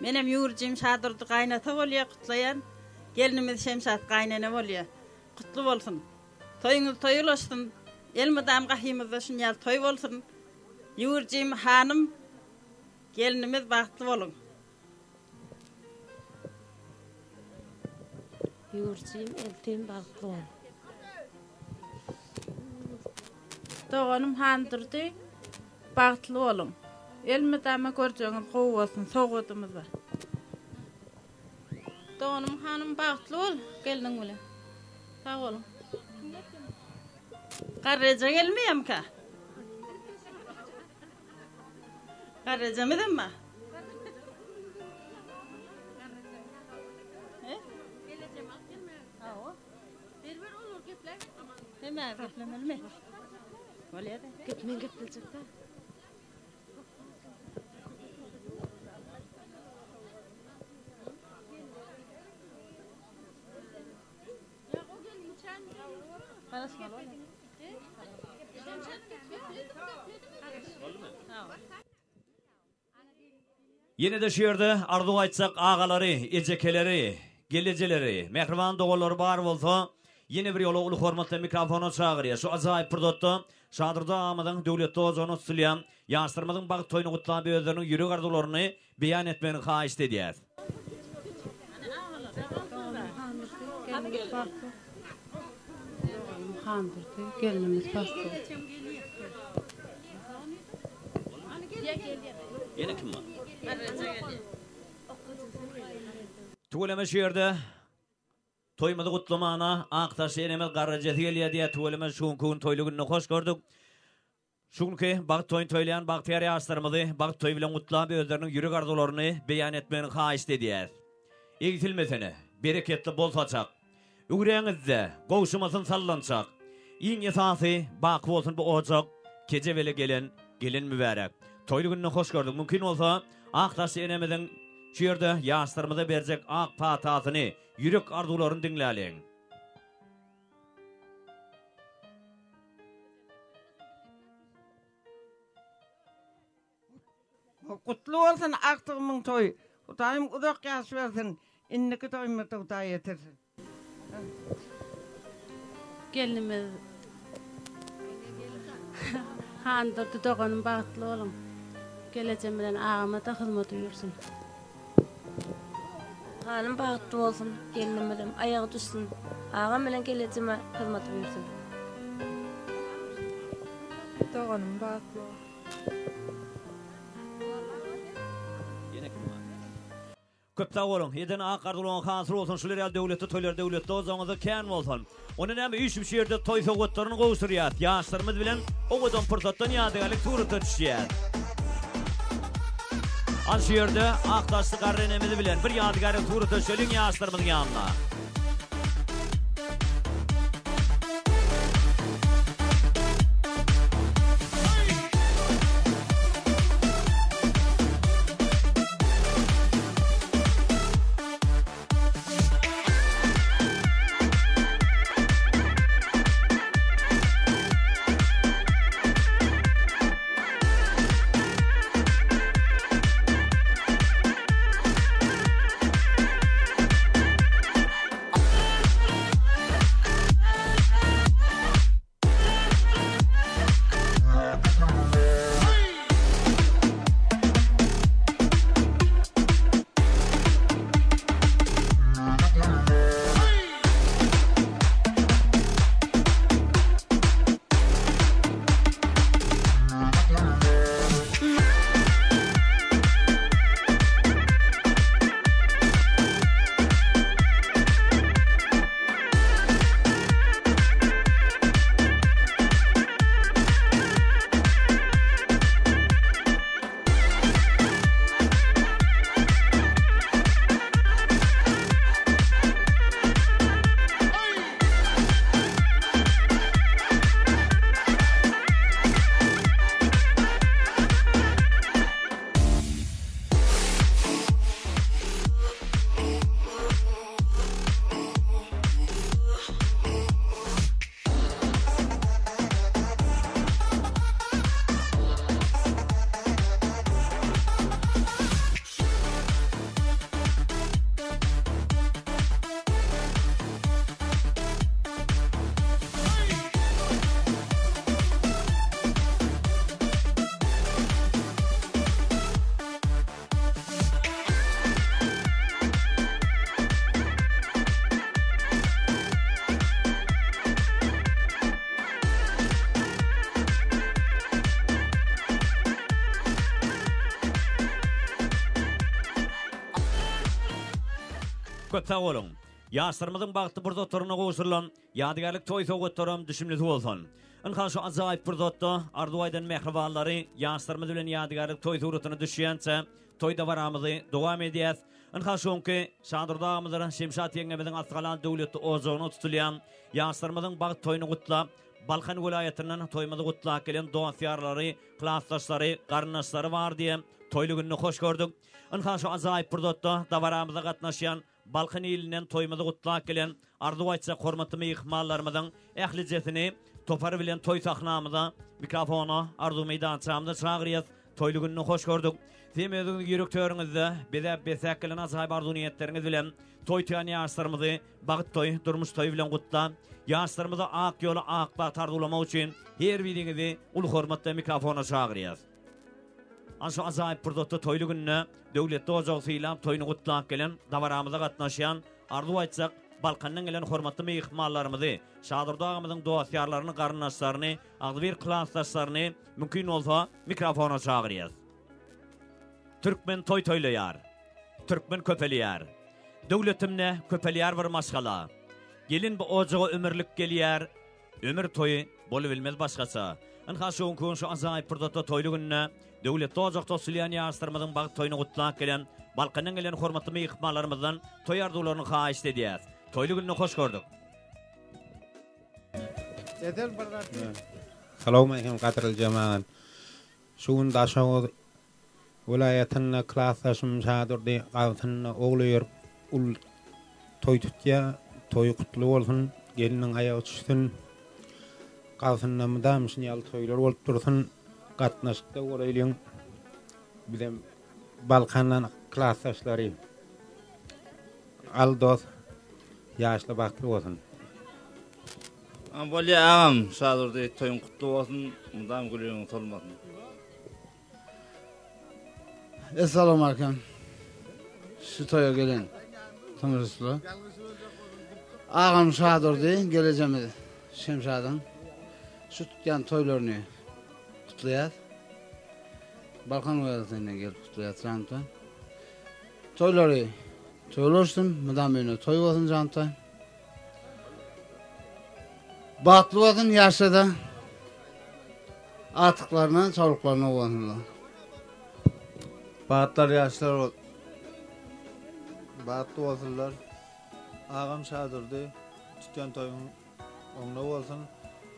Menem Ýurjym Şadurdy gaýynata bolýa gutlaýan. Gelnimiz Şemşat gaýynene bolýa. Gutly bolsun. Toýuňyz toý ulaşsyn. Elmydam gahymyzda şunýaly toý bolsun. Ýurjym hanym gelnimiz bagtly boluň. Ýurjym eltim bagtly bol. Doganym Handurdy bagtly boluň. Elmydama görjegiňiz gowy bolsun sowgadymyz bar. Doganym hanym bagtly bol gelniň bilen. Sag boluň. Garryja gelmeýämika? Garryjamyzam bar. Men geplejekdä. Ýene-de şu ýerde arzuw aýtjak agalary, ejekeleri, gelejeleri, mähriban doganlary bar bolsa, ýene bir ýola uly hormat bilen mikrofona çagyrýar. Şu ajaýyp pursatda Şadurdy agamyzyň döwletli ojagyna tutulýan ýaşlarymyzyň bagt toýuny gutlap özleriniň ýürek arzuwlaryny beýan etmegini haýyşt edýäs. Ýene kim bar? Tüweleme şu ýerde toýumyzy gutlamana Akdaşly enemiz garryjasy gelýär diýýär. Tüweleme şu günki gün toýly günde hoş gördük. Şu günki bagt toýuny toýlaýan bagtyýar ýaşlarymyzy bagt toýy bilen gutlap, özleriniň ýürek arzuwlaryny beýan etmegini haýyşt edýäs. Egsilmesene, bereketli bol saçak. Üwräňizde gowşamasyn sallançak. Iň esasy, baky bolsun bu ojak. Kejebeli gelen, gelin mübärek. Toýly günde hoş gördük. Mümkin bolsa, ak saçly enemiziň şu ýerde ýaşlarymyza berjek ak patasyny, ýürek arzuwlaryny diňläliň. Gutly bolsun agtygymyň toýy. Hudaýym uzak ýaş bersin. Indiki toýumyzda Hudaý ýetirsin. Gelnimiz Handurdy doganym bagtly boluň. Gelejem bilen agama-da hyzmat buýursyn. Hanym bagtly bolsun, gelnimizem aýagy düşsün, agam bilen gelejime hyzmaty buýursyn. Doganym bagtly bolsun. Ýene kim bar? Köp sag boluň. Eden ak arzuwlaryňyz hasyl bolsun. Şular ýaly döwletli toýlar döwletli ojagyňyzda kän bolsun. Onda näme üýşüp şu ýerde toý sowgatlaryny gowşurýas. Ýaşlarymyz bilen owadan pursatdan ýadygärlik surata düşýäs. Al şu ýerde ak saçly garry enemiz bilen bir ýadygärlik surata düşeliň ýaşlarymyzyň ýanynda. Köp sag boluň. Ýaşlarymyzyň bagtly pursatlaryna gowşurylan ýadygärlik toý sowgatlaram düşümlisi bolsun. Ynha şu ajaýyp pursatda arzuw aýdan mähribanlary ýaşlarymyz bilen ýadygärlik toý suratyna düşýänçä Toý dabaramyzy dowam edýäs. Ynha şoňky Şadurdy agamyzdyr Şemşat ýeňňemiziň Asgalan döwletli ojagyna tutulýan ýaşlarymyzyň bagt toýuny gutlap, Balkan welaýatyndan toýumyzy gutlap gelen dost-ýarlary, klasdaşlary, garyndaşlary bar diýe toýly günde hoş gördük. Ynha şu ajaýyp pursatda dabaramyza gatnaşýan Balkan ilinden toýumyzy gutlap gelen arzuw aýtjak hormatly myhmanlarymyzyň ählijesini topar bilen toý sahnamyza, mikrofona, arzuw meýdançamyza çagyrýas. Toýly gününi hoş gördük. Sizem özüňiziň ýürek törüňizde bezäp besäk gelen ajaýyp arzuw-niýetleriňiz bilen toý tutýan ýaşlarymyzy bagt toý, durmuş toýy bilen gutlap, ýaşlarymyza ak ýoly, ak bagt arzuwlamak üçin her biriňizi uly hormat bilen mikrofona çagyrýas. Ana şu ajaýyp pursatda toýly günde döwletli ojagy sylap, toýuny gutlap gelen, dabaramyza gatnaşýan, arzuw aýtjak Balkandan gelen hormatly myhmanlarymyzy, Şadurdy agamyzyň dost-ýarlaryny, garyndaşlaryny, agzybir klasdaşlaryny mümkin bolsa mikrofona çagyrýas. Türkmen toý toýlaýar. Türkmen köpelýär. Döwletimde köpelýär bir maşgala. Gelin bu ojaga ömürlik gelýär. Ömür toýy bolubilmez başgaça. Ynha şu günki gün şu ajaýyp pursatda toýly günde döwletli ojakda osulýan ýaşlarymyzyň bagt toýuny gutlap gelen Balkandan gelen hormatly myhmanlarymyzdan toý arzuwlaryny haýyşt edýäs. Toýly günde hoş gördük. Esen bir zat diý. Salowmaleýkim gadyrly jemagat. Şu gün Daşoguz welaýatynda klasdaşym Şadurdy gabsynda ogly ýörüp uly toý tutýa. Toýy gutly bolsun, gelniň aýagy düşsün. Gabsynda mydam şuny ýaly toýlar bolup dursun. Gatnaşykda bolaýlyň. Bizem Balkandan klasdaşlary. Al dos. Ýaşly bagtly bolsun. Bolýa agam Şadurdy toýuň gutly bolsun mydam gülüň solmasyn. Essalawmalikim. Şu toýa gelen. Tymrysly. Agam Şadurdy gelejemiz Şemşadyň şu tutýan toýlaryny gutlaýas. Balkan welaýatyndan gelip gutlaýas janta. Toýlary toýlaşsyn, mydam öýüne toý bolsun janta. Bagtly bolsun ýaşda-da. Agtyklaryna, çowluklaryna guwansynlar. Bagtlar ýaşlar bagtly bolsunlar. Agam Şadurdy tutýan toýuň oňuna bolsun.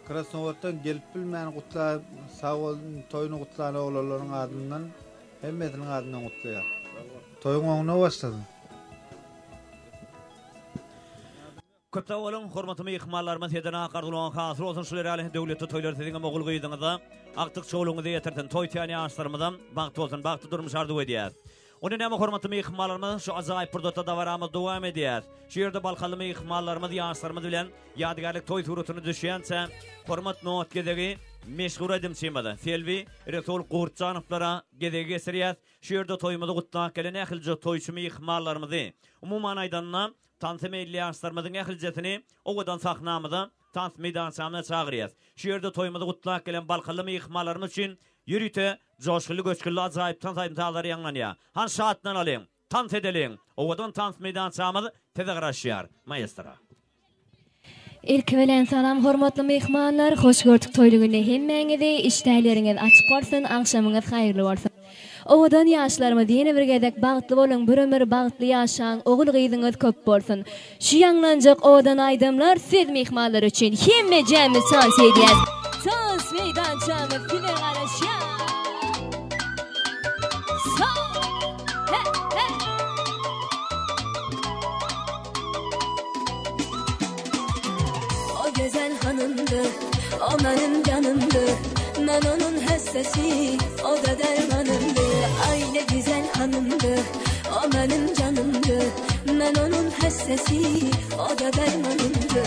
Krasnowoddan gelip bilmän gutla sag bol toýuny gutlan oglanlaryň adyndan hemmesiniň adyndan gutlaýan. Toýuň oňuna başlasyn. Köp sag boluň, hormatly myhmanlarymyz Heden ak arzuwlaryň hasyl bolsun şular ýaly döwletli toýlar siziňem ogul gyzyňyza, agtyk çowlugyňyza ýetirsin, toý tutýan ýaşlarymyzam bagt bolsun, bagtly durmuş arzuw edýäs. Onda näme hormatly myhmanlarymyz şu ajaýyp pursatda dabaramyz dowam edýär. Şu ýerde balkanly myhmanlarymyz ýaşlarymyz bilen ýadygärlik toý suratyna düşýänçä hormat not gezegi meşhur aýdymçymyz Selbi Resul Gurtjanowlara gezegi geçirýäs. Şu ýerde toýumyzy gutlap gelen ählije toýçy myhmanlarymyzy, umuman aýdanda Tansa meýilli ýaşlarymyzyň ählijesini owadan sahnamyza, tans meýdançamyza çagyrýas. Şu ýerde toýumyzy gutlap gelen balkanly myhmanlarymyz üçin ýörite joşgunly-göçgünli ajaýyp tans aýdym-sazlary ýaňlanýar. Hany şatlanalyň, tans edeliň! Owadan tans meýdançamyz size garaşýar. Maestro. Ilki bilen salam hormatly myhmanlar hoş gördük toýly günde hemmäňizi işdäleriňiz açyk bolsun agşamyňyz haýyrly bolsun owadan ýaşlarymyz ýene bir gezek bagtly boluň bir ömür bagtly ýaşaň ogul gyzyňyz köp bolsun şu ýaňlanjak owadan aýdymlar siz myhmanlar üçin hemmejämiz tans edýäs tans meýdançamyz size garaşýar Sag he he. O güzel hanımdı, o benim canımdı. Ben onun hastası, o da dermanımdı. Ay ne güzel hanımdı, o benim canımdı. Ben onun hastası, o da dermanımdı.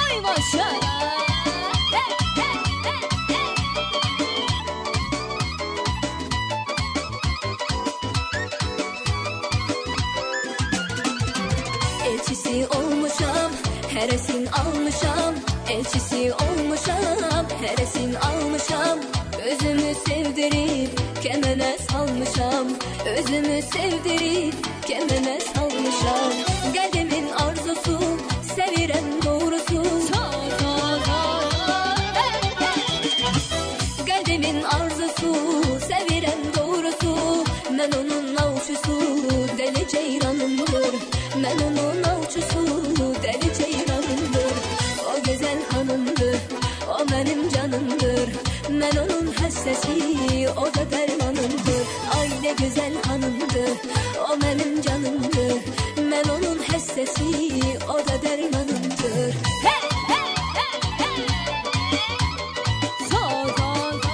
Ay maşallah. Hey, hey, hey, hey. Elçisi olmuşam, heresin almışam Elçisi olmuşam, heresin almışam Özümü sevdirip kemene salmışam Özümü sevdirip kemene salmışam Kalbimin arzusu, sevirem doğrusu Kalbimin arzusu, sevirem doğrusu Men onun avçusu, deli ceylanımdır Men onun avçusu, deli ceylanımdır O güzel hanımdır, o benim canımdır Men onun hastası, o da dermanımdır Ay ne güzel hanımdır, o benim canımdır Men onun hastası, o da dermanımdır Hey hey hey hey So so so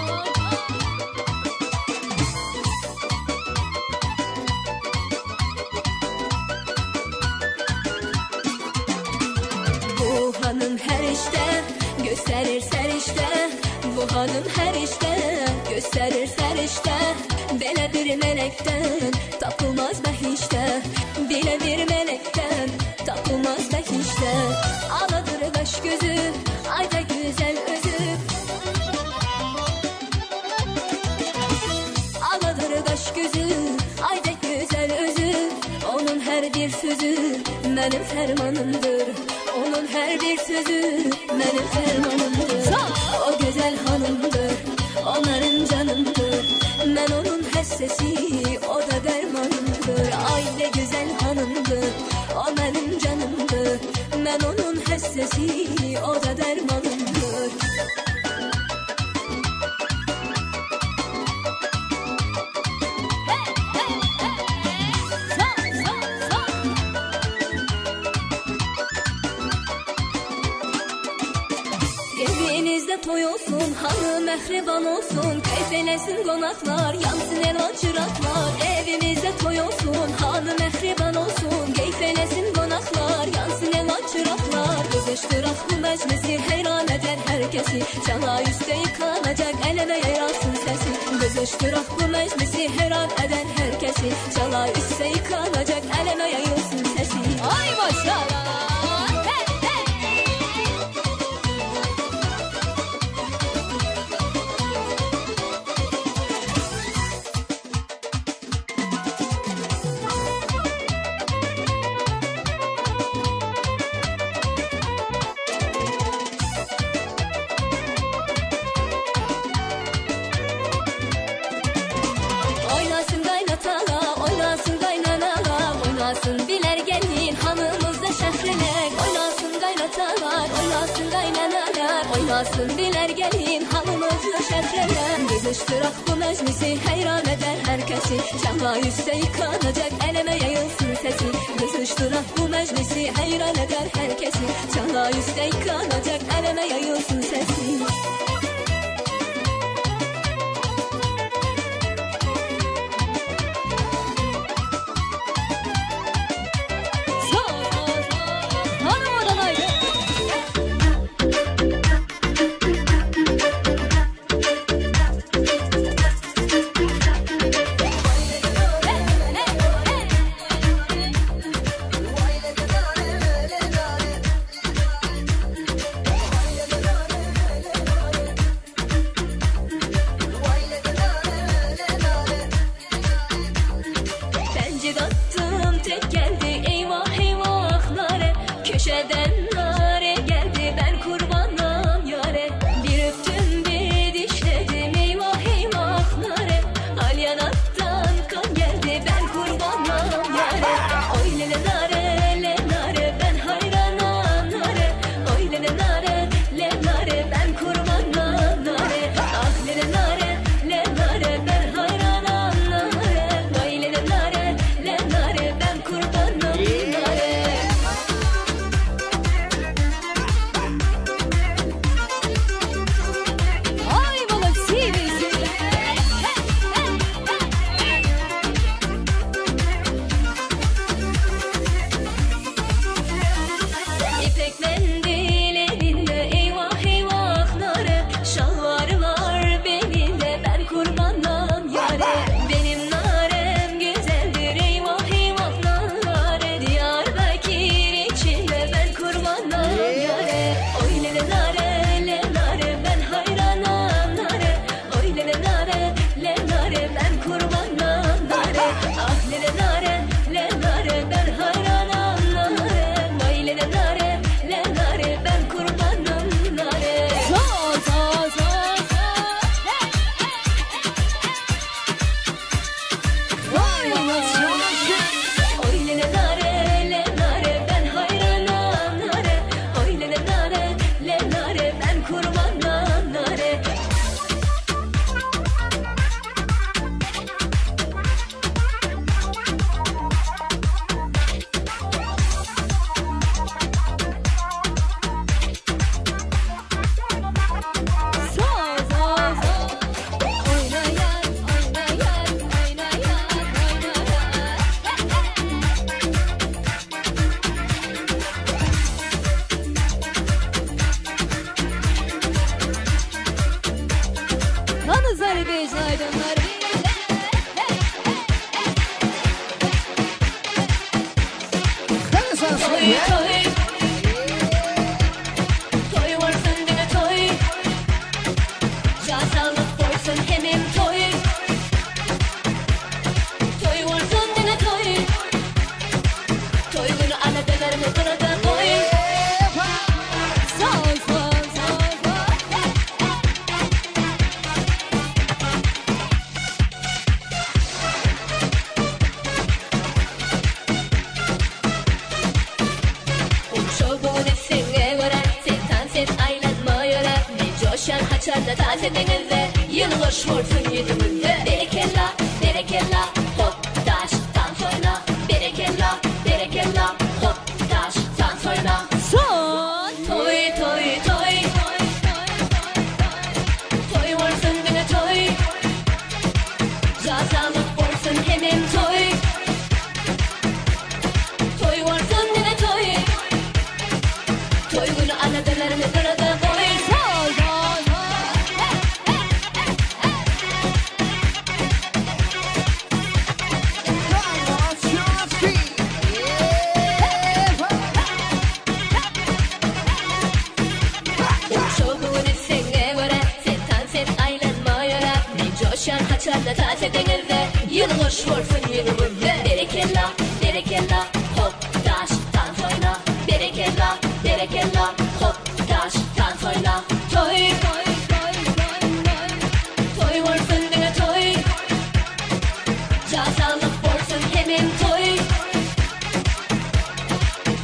Bu hanım her işte gösterir serişte Bu hanım her işte gösterir serişte Bele bir melekten tapılmaz behişte Bile bir melekten tapılmaz behişte Aladır baş gözü ayda güzel özü Aladır kaş gözü, ayda güzel özü Onun her bir sözü benim fermanımdır Onun her bir sözü benim fermanımdır O güzel hanımdır, onların canımdır Ben onun hessesi, o da dermanımdır Ay ne güzel hanımdır, o benim canımdır Ben onun hessesi, o da dermanımdır Evinizde toy olsun, hanım mehriban olsun Keyfelesin konaklar, yansın elvan çıraklar Evimizde toy olsun, hanım mehriban olsun Keyfelesin konaklar, yansın elvan çıraklar Kızıştırak bu meclisi, heyran eder herkesi Çana üstte yıkanacak, eleme yarasın sesi Kızıştırak bu meclisi her an eder herkesi. Çala üstse yıkanacak eleme yayılsın sesi. Ay maşallah. Hey, hey. Oynasın kaynatala, oynasın kaynanala, oynasın biler gelin hanımızda şehreler. Oynasın kaynatalar, oynasın kaynanalar, oynasın biler gelin hanımızda şehreler. Kızıştırak bu meclisi hayran eder herkesi. Çama üstte yıkanacak eleme yayılsın sesi. Kızıştırak bu meclisi hayran eder herkesi. Çama üstte yıkanacak eleme yayılsın sesi. Pencik attım tek geldi eyvah eyvah nare. Köşeden nare geldi ben kurbanım yare. Bir öptüm bir dişledim eyvah eyvah nare. Alyanattan kan geldi ben kurbanım yare. Oy lele nare le nare ben hayranam nare. Oy lele nare le nare ben kurbanım nare. Ah lele nare le nare ben hayranam nare. Oy lele nare le nare ben kurbanım nare. Ay balık sivri. İpek mendil elinde eyvah eyvah nare. Şalvar var belinde ben kurbanım yare. Benim narem güzeldir eyvah eyvah nare. Diyarbakır içinde ben kurbanım yare. Oy lele nare le nare ben hayranam nare. Oy lele nare le nare ben kurbanım nare. Ah lele nare le nare ben hayranam nare. Vay lele nare le nare ben kurbanım nare. Zo zo zo zo. Vay Oy lele nare le nare ben hayranam nare. Oy lele nare le nare ben kurbanım nare. Zo zo zo. Oyna yar, oyna yar, oyna yar, oyna yar. Azerbaycanlar. Toy toy. Toy varsın dine toy. Jazalık boysun hemim toy. Toy varsın dine toy. Toy günü ana dönerini kırada koy. Zo zo zo zo. Haçanda taze denizde Yılbaşı olsun yüzümüzde. Berekella, berekella, hop taş dans oyna. Berekella, berekella, hop taş dans oyna. Son toy toy toy. Toy varsın dine toy. Jazalık olsun hemim toy. Toy varsın dine toy. Toy günü ana dönerini kırada koy. Zo zo zo. Ýalňyş bolsun ýüzüňizde. Berekella, berekella, hop, daş, tans oýna. Berekella, berekella, hop, daş, tans oýna. Toý, toý, toý, toý, toý. Toý bolsun diňe toý. Jan saglyk bolsun hemem toý.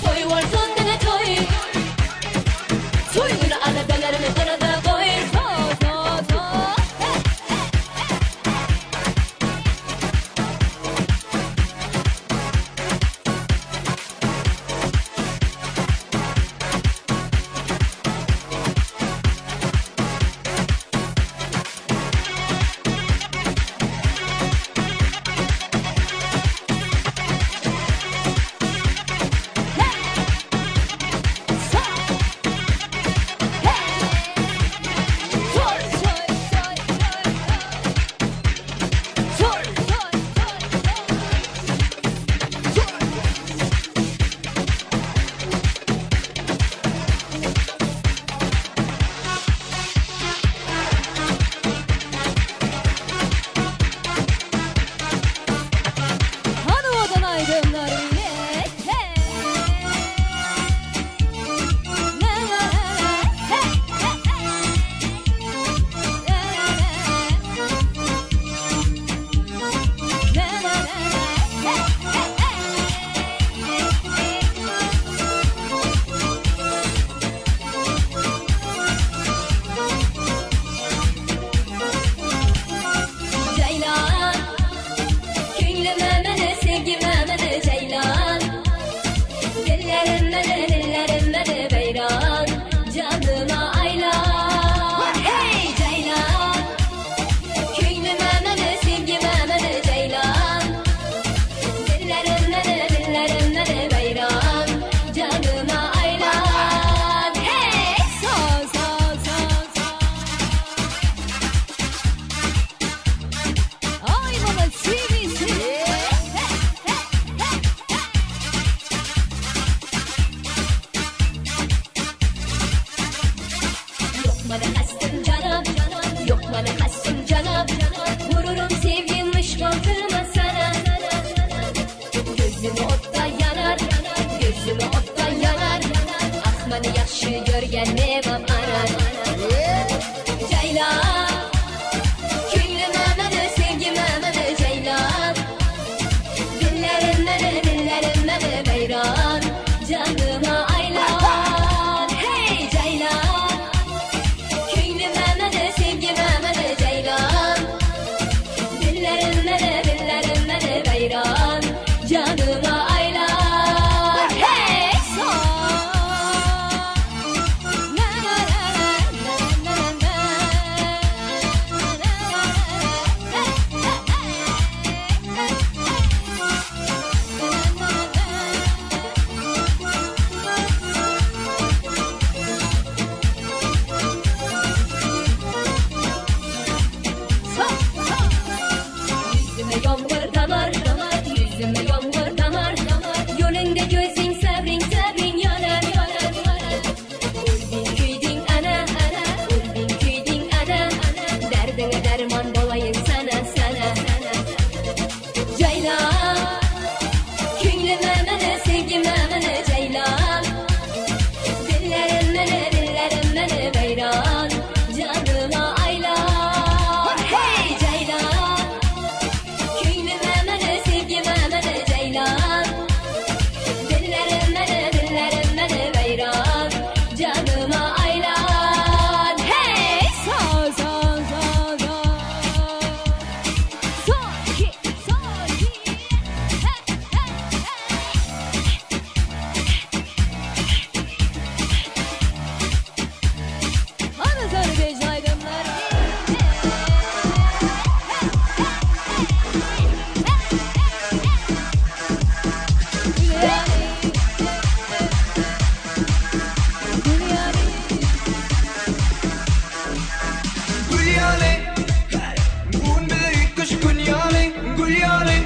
Toý bolsun diňe toý. Toý güni aladalarňy gyrada goý. To, to, to, he, he, he. Hany owadan aýdymlar bilen hey. La la la la hey hey hey. La la la la. La la la la hey hey hey. Ceylan Köňlüme meni, sevgime meni Ceylan Dillerim meni, dillerim meni Beýran Janyma aýlan Hey Ceylan Köňlüme meni, sevgime meni Ceylan Dillerim meni, dillerim meni Beýran Janyma aýlan Hey Sa sa sa sa Aý mama TVC Hey hey hey hey. Ýok mana kastym janam, ýok mana kastym janam, Vururum sevgim yşk otyma sana. Gözüm otda ýanar, gözüm otda ýanar, Ah many ýagşy görgen memam anan. Jeýlan, köňlüme many, sevgime many Jeýlan, Dillerim many, dillerim many weýran, Janyma aýlan. Hey Jeýlan, köňlüme many, sevgime many Jeýlan, Dillerim many, dillerim many weýran, Janyma aýlan. Hey sa. La la la la la la la la la hey hey hey hey La la la Sa sa. Ýüzüme ýomgyr damar, damar, ýüzüme ýomgyr damar, damar. Ýoluňda gözüň sabryň, sabryň ýanar, ýanar, ýanar. Öldüň küýdüň ana, ana, öldüň küýdüň ana, ana. Derdiňe derman bolaýyn sana, sana, sana. Jeýlan, köňlüme mene, sevgime mene Jeýlan. Dillerim mene, dillerim mene weýran, Janyma aýlan. Hey Jeýlan, köňlüme mene, sevgime mene Jeýlan. Dillerim mene, dillerim mene weýran, Janyma aýlan. Hey sa sa sa sa. Sa ki sa ki hey hey hey. Hany Azerbaycan aýdymlar. Gül ýaly, bu gün bize üýtgeşik gün ýaly, gül ýaly.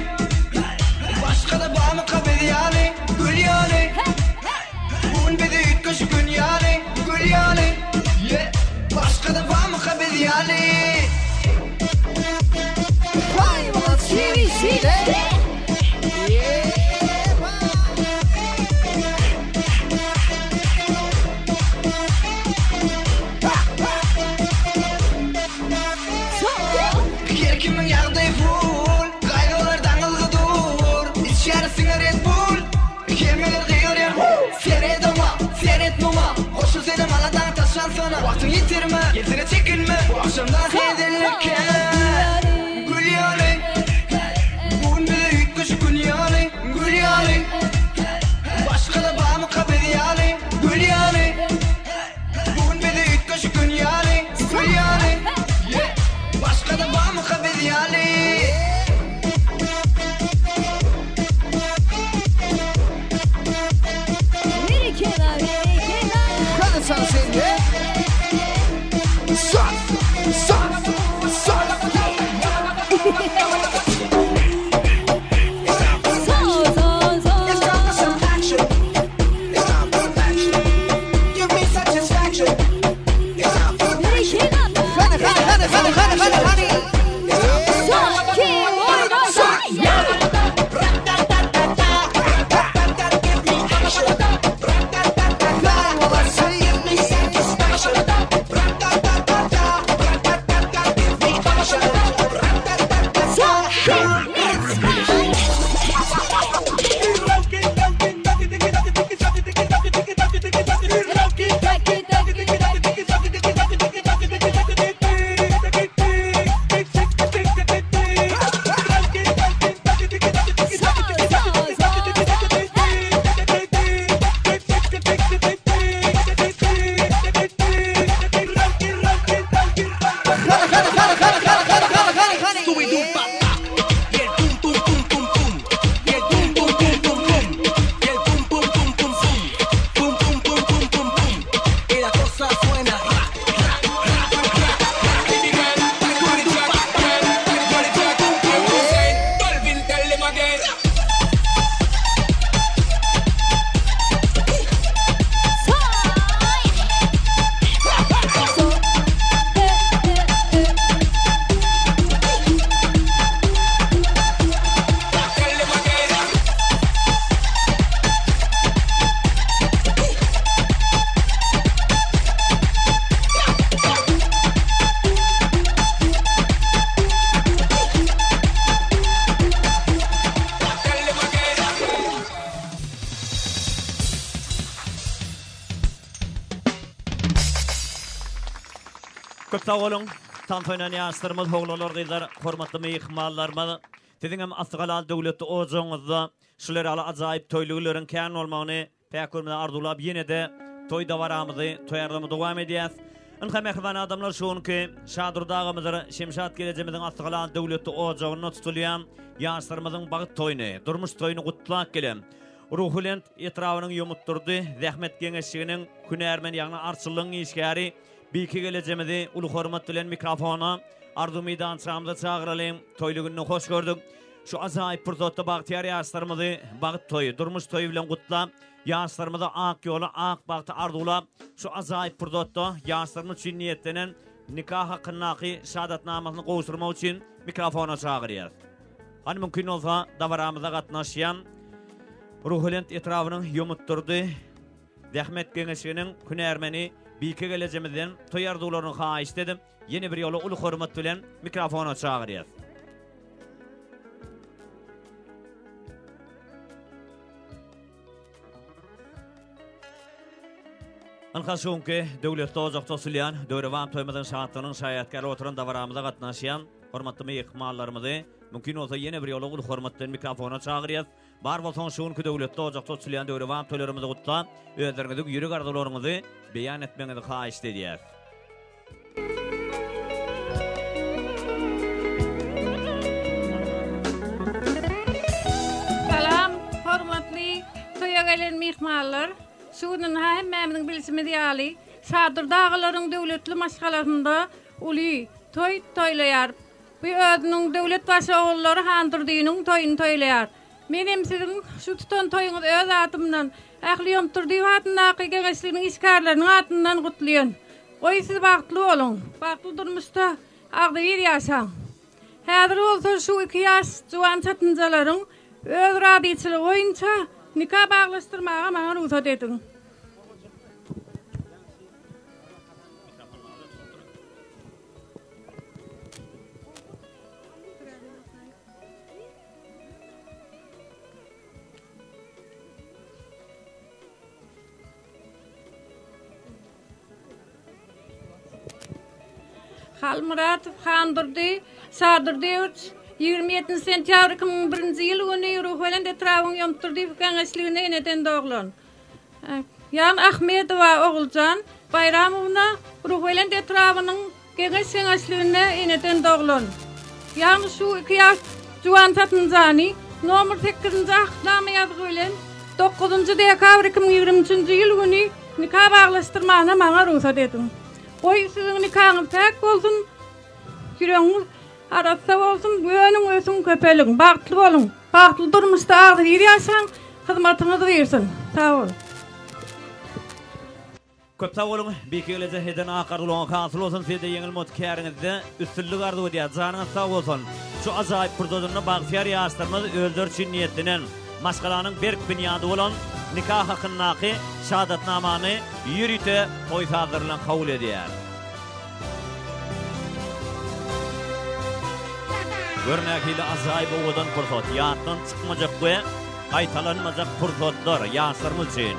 Başga-da barmyka biz ýaly, gül ýaly. Bu gün bize üýtgeşik gün ýaly, gül ýaly. Yeah. Başga-da barmyka biz ýaly. Vay mama TVC. Gygyr gygyrýar Seret oňa, seret muňa Goşul senem aladaň taşlansana Wagtyň ýitirme, gelsene çekinme Bu agşamda hezillik kän Gül ýaly Bu gün bize üýtgeşik gün ýaly Gül ýaly Başga-da barmyka biz ýaly Gül ýaly Bu gün bize üýtgeşik gün ýaly Gül ýaly Başga-da barmyka biz ýaly. Köp sag boluň, tans oýnan ýaşlarymyz, oglanlar, gyzlar, hormatly myhmanlarymyz. Siziň hem asly halal döwletli ojagyňyzda şular ýaly ajaýyp toýly günleriň kän bolmagyny Päk görmegi arzuwlap ýene-de toý dabaramyzy, toý arzuwymyzy dowam edýäs. Ynha mähriban adamlar şu günki Şadurdy agamyzyr Şemşat gelejemiziň Aslygalan döwletli ojagynda tutulýan ýaşlarymyzyň bagt toýuny, durmuş toýuny gutlap gelen Ruhubelent etrabynyň Ýomutdurdy zähmet geňeşliginiň hünärmeni ýagny arçynlygyň işgäri Bike gelejemizi uly hormat bilen mikrofona arzuw meýdançamyza çagyralyň. Toýly günde hoş gördük. Şu ajaýyp pursatda bagtyýar ýaşlarymyzy bagt toýy, durmuş toýy bilen gutlap, ýaşlarymyza ak ýoly, ak bagty arzuwlap, şu ajaýyp pursatda ýaşlarymyz üçin niýetlenen nika hakyndaky şahadatnamasyny gowşurmak üçin mikrofona çagyrýarys. Hany mümkin bolsa dabaramyza gatnaşýan Ruhubelent etrabynyň Ýomutdurdy zähmet geňeşiginiň hünärmeni Bike gelejemizden toý arzuwlaryny haýyşt edip, Ýene bir ýola uly hormat bilen mikrofona çagyrýas. Ynha şu günki döwletli ojakda osulýan döwrebap toýumyzyň şatlygynyň şaýatkäri oturan dabaramyza gatnaşýan hormatly myhmanlarymyzy mümkin bolsa ýene bir ýola uly hormat bilen mikrofona çagyrýas. Bar bolsaňyz şu günki döwletli ojakda oçulýan döwrebap toýlarymyzy gutlap, özleriňiziň ýürek arzuwlaryňyzy beýan etmegiňizi haýyşt edýäris. Salam, hormatly toýa gelen myhmanlar! Şu gün ynha hemmämiziň bilşimiz ýaly, Şadurdy agalaryň döwletli maşgalasynda uly toý toýlaýar. Bu özüniň döwletbaşy ogullary Handurdynyň toýuny toýlaýar. Men hem siziň şu tutan toýuňyzy öz adymdan, ähli Ýomtdurdyýew adyndaky geňeşliginiň işgärleriniň adyndan gutlaýan. Goý siz bagtly boluň, bagtly durmuşda agzybir ýaşaň. Häzir bolsa şu iki ýaş juwan çatynjalaryň öz razyçylygy boýunça nika baglaşdyrmaga maňa rugsat ediň. Halmyradow Handurdy Şadurdyýewiç 27 sentýabr 2001-nji ýyl güni Ruhubelent etrabynyň Ýomutdurdyýew geňeşliginde eneden doglan. Ýagny Ahmedowa Oguljan Baýramowna Ruhubelent etrabynyň Geňeş geňeşliginde eneden doglan. Ýagny şu iki ýaş juwan satynjany nomer sekizinji ahtnama ýazgy bilen dokuzynjy dekabr 2023-nji ýyl güni nika baglaşdyrmagyna maňa rugsat ediň. Goý, siziň nikaňyz päk bolsun, ýüregiňiz arassa bolsun, önüň, ösüň, köpeliň, bagtly boluň, bagtly durmuşda agzybir ýaşaň, hyzmatyňyz girsin. Sag boluň. Köp sag boluň Bike geleje eden ak arzuwlaryňyz hasyl bolsun sizede ýeňil mot käriňizde üstünlik arzuw edýäs janyňyz sag bolsun şu ajaýyp pursatynda bagtyýar ýaşlarymyz özleri üçin niýetlenen maşgalanyň berk binýady bolan nika hakyndaky şahadatnamany ýörite toý sazlary bilen kabul edýär. Gör nähili ajaýyp owadan pursat ýatdan çykmajak we Gaýtalanmajak pursatlar ýaşlarymyz üçin.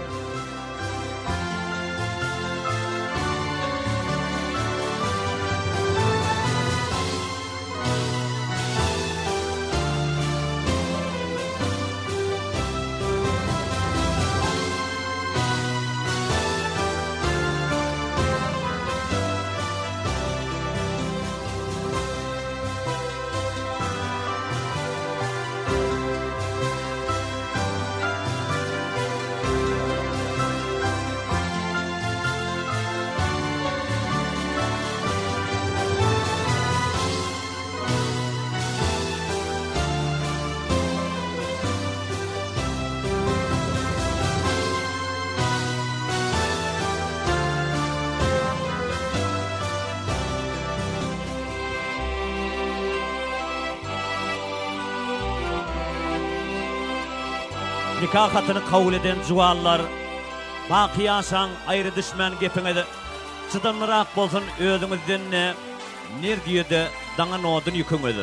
Nika hatyny kabul eden juwanlar, Baky ýaşaň, aýry düşmän gepiňiz, Çydamlyrak bolsun özüňizden-de, Ner düýede daňan odun ýüküňiz.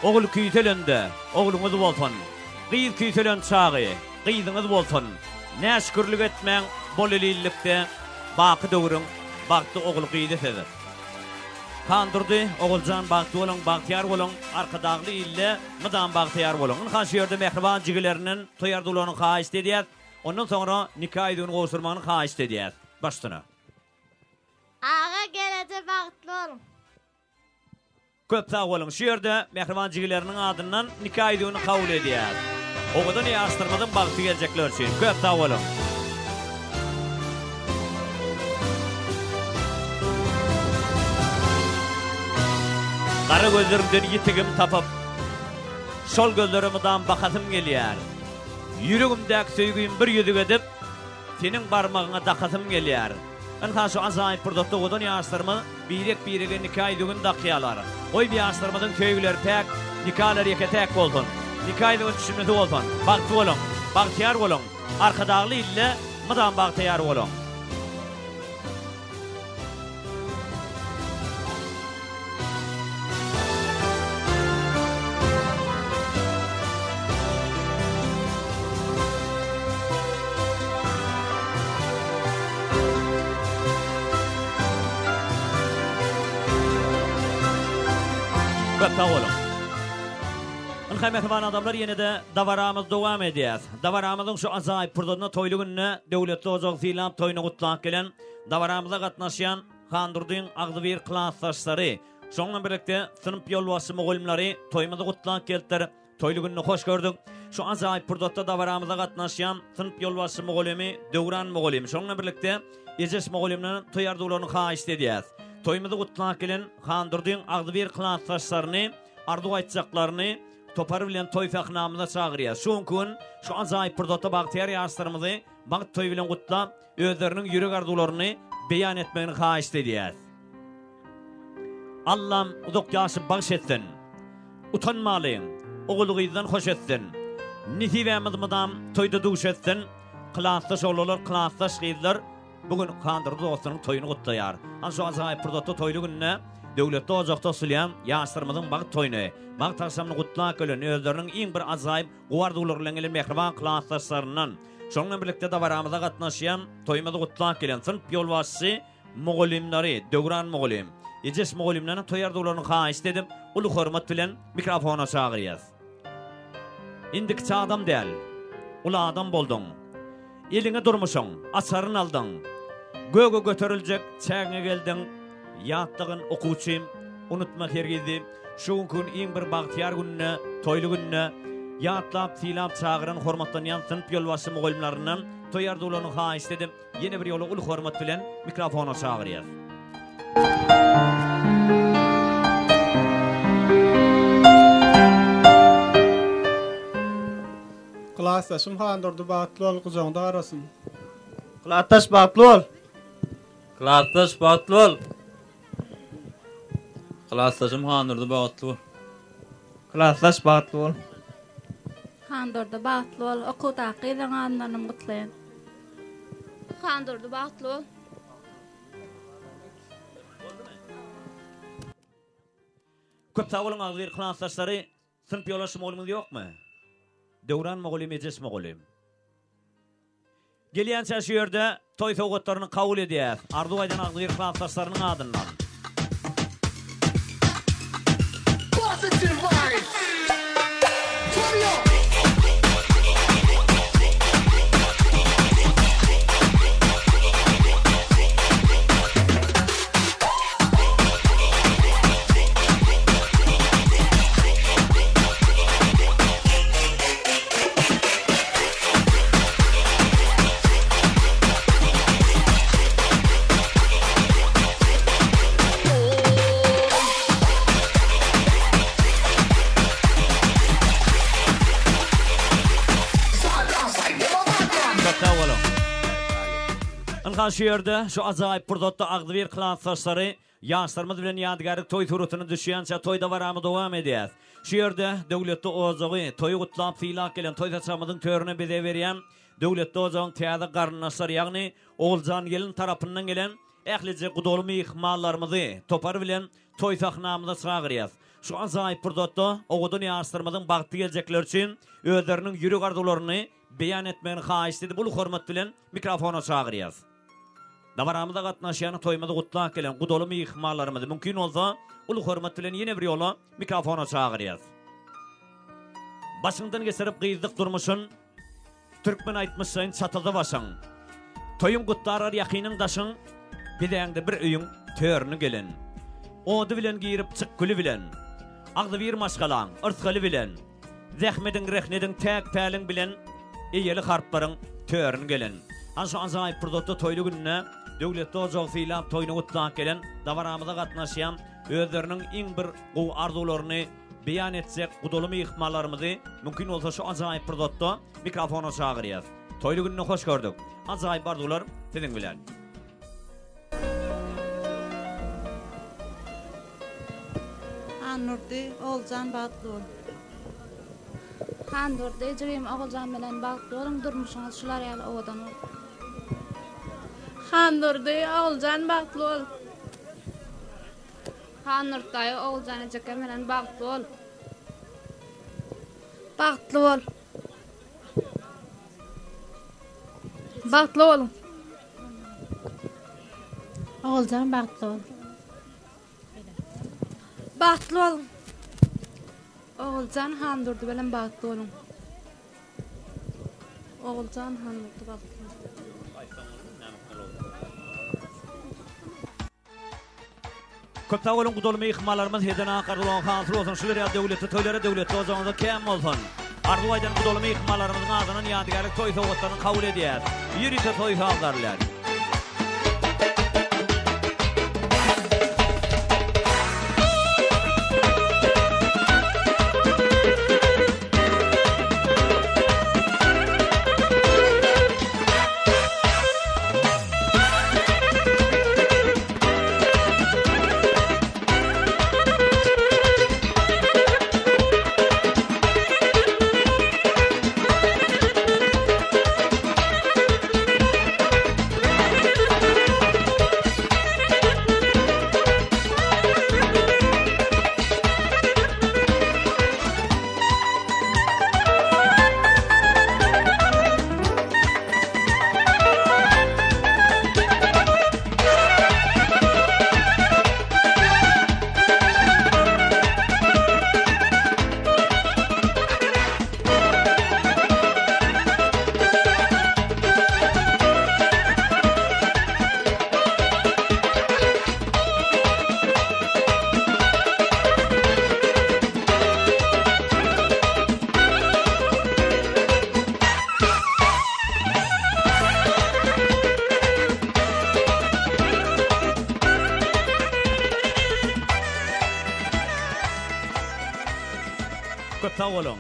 Ogul küýselende, ogluňyz bolsun, Gyz küýselen çagy, gyzyňyz bolsun. Näşükürlik etmäň bolelillikde, Baky döwrüň bagtly ogul-gyzy siz. Handurdy, Oguljan bagtly boluň, bagtyýar boluň, Arkadagly ilde mydam bagtyýar boluň. Ynha şu ýerde mähriban jigilerinden toý arzuwlaryny haýyşt edýäs. Ondan soňra nika ýüzügini gowşurmagyny haýyşt edýäs. Başsyna. Aga geleje bagtly boluň. Köp sag boluň. Şu ýerde mähriban jigileriniň adyndan nika ýüzügini kabul edýäs. Owadan ýaşlarymyzyň bagtly geljekleri üçin. Köp sag boluň. Gara gözleriňden ýitigim tapyp, Şol gözlere mydam bakasym gelýär. Ýüregimdäki söýgim bir ýüzük edip, Seniň barmagyňa dakasym gelýär. Ynha şu ajaýyp pursatda owadan ýaşlarymyz birek-birege nika ýüzügini dakýarlar. Goý bu ýaşlarymyzyň söýgüleri päk, nikalary ýeke-täk bolsun. Nika ýüzügini düşünmesi bolsun. Bagtly boluň, bagtyýar boluň! Arkadagly ilde mydam bagtyýar boluň! Köp sag boluň. Ynha mähriban adamlar ýene-de dabaramyz dowam edýär. Dabaramyzyň şu ajaýyp pursatynda toýly günde döwletli ojagy sylap toýuny gutlap gelen dabaramyza gatnaşýan Handurdyň agzybir klasdaşlary, şonuň bilen birlikde synp ýolbaşçy mugallymlary toýumyzy gutlap gelipdir. Toýly günde hoş gördük. Şu ajaýyp pursatda dabaramyza gatnaşýan synp ýolbaşçy mugallymy Döwran mugallym, şonuň bilen birlikde Ejeş mugallymdan toý arzuwlaryny haýyşt edýäs. Toýumyzy gutlap gelen Handurdyň agzybir klasdaşlaryny arzuw aýtjaklaryny topary bilen toý sahnamyza çagyrýas. Şu günki gün şu ajaýyp pursatda bagtyýar ýaşlarymyzy bagt toýy bilen gutlap, özleriniň ýürek arzuwlaryny beýan etmegini haýyşt edýäs. Allam uzak ýaşy bagş etsin. Utanmalyň, ogul-gyzdan hoş etsin. Nesibämiz mydam toýda duş etsin. Klasdaş oglanlar, klasdaş gyzlar bu gün Kandyrdy dostunyň toýuny gutlaýar. Hany şu ajaýyp pursatda toýly günde döwletli ojakda osulýan ýaşlarymyzyň bagt toýuny, bagt agşamyny gutlap gelen özleriniň iň bir ajaýyp gowy arzuwlary bilen gelen mähriban klasdaşlaryndan, şonuň bilen birlikde dabaramyza gatnaşýan, toýumyzy gutlap gelen synp ýolbaşçysy mugallymlary Döwran mugallym, Ejeş mugallymdan toý arzuwlaryny haýyşt edip, uly hormat bilen mikrofona çagyrýas. Indi kiçi adam däl, uly adam bolduň. Eliňe durmuşyň açaryn aldyň. Göge göteriljek çägiňe geldiň. Ýatlagyn okuwçym, unutma hergiz diýip, şu günki gün iň bir bagtyýar gününe, toýly gününe ýatlap, sylap çagyran hormatlanýan synp ýolbaşçy mugallymlaryndan toý arzuwlaryny haýyşt edip, ýene bir ýola uly hormat bilen mikrofona çagyrýas. Klasdaşym Handurdy bagtly bol gujagyňda garasyn. Klasdaş bagtly bol. Klasdaş bagtly bol. Klasdaşym Handurdy bagtly bol. Klasdaş bagtly bol. Handurdy bagtly bol. Okuwdaky gyzlaryň adyndanam gutlaýan. Handurdy bagtly bol. Köp sag boluň agzybir klasdaşlary. Synp ýoldaşy mugallymyňyz ýokmy? Döwran mugallym Ejeş mugallym. Gelýänçä şu ýerde toý sowgatlaryny kabul edýäs. Arzuw aýdan agzybir klasdaşlarynyň adyndan. Positive vibes. Turn me up. Köp sag boluň. Ynha şu ýerde, şu ajaýyp pursatda agzybir klasdaşlary Ýaşlarymyz bilen ýadygärlik toý suratyna düşýänçä toý dabaramy dowam edýäs. Şu ýerde Döwletli ojagy toýy gutlap sylap gelen toý saçagymyzyň törüne bezeg berýän Döwletli ojagyň täze garyndaşlary ýagny Oguljan gelin tarapyndan gelen ählije gudaly myhmanlarymyzy topar bilen toý sahnamyza çagyrýas. Şu ajaýyp pursatda owadan ýaşlarymyzyň bagtly geljekleri üçin özleriniň ýürek arzuwlaryny beýan etmegini haýyşt edip uly hormat bilen mikrofona çagyrýas. Dabaramyza gatnaşýan toýumyzy gutlap gelen gudaly myhmanlarymyzy mümkin bolsa uly hormat bilen ýene bir ýola mikrofona çagyrýas. Başyňdan geçirip gyzlyk durmuşyn Türkmen aýtmyşlaýyn çatyldy başyň. Toýuň gutlarar ýakynyň daşyň Bizäňde bir öýüň törüni gelen. Ody bilen girip çyk güli bilen Agzybir maşgalaň yrsgaly bilen. Zähmediň, rehnediň, täk päliň bilen Eýeli harplaryň törün gelen. Hany şu ajaýyp pursatda toýly günde Döwletli ojagy sylap, toýuny gutlap gelen, dabaramyza gatnaşýan, özleriniň iň bir gowy arzuwlaryny beýan etjek gudaly myhmanlarymyzy mümkin bolsa şu ajaýyp pursatda mikrofona çagyrýas. Toýly günde hoş gördük. Ajaýyp arzuwlar siziň bilen. Handurdy, Oguljan bagtly bol. Handurdy, jigim Oguljan bilen bagtly boluň, durmuşyňyz şular ýaly owadan bolsun. Handurdy, Oguljan bagtly bol. Handurdy daýy, Oguljan ejekem bilen bagtly bol. Bagtly bol. Bagtly boluň. Oguljan bagtly bol. Bagtly boluň. Oguljan Handurdy bilen bagtly boluň. Oguljan Handurdy bagtly bol. Köp sag boluň gudaly myhmanlarymyz heden ak arzuwlaryň hasyl bolsun şular ýaly döwletli toýlara döwletli ojagyňyzda kän bolsun. Arzuw aýdan gudaly myhmanlarymyzyň adyndan ýadygärlik toý sowgatlaryny kabul edýäs. Ýörite toý sazlary bilen. Köp sag boluň.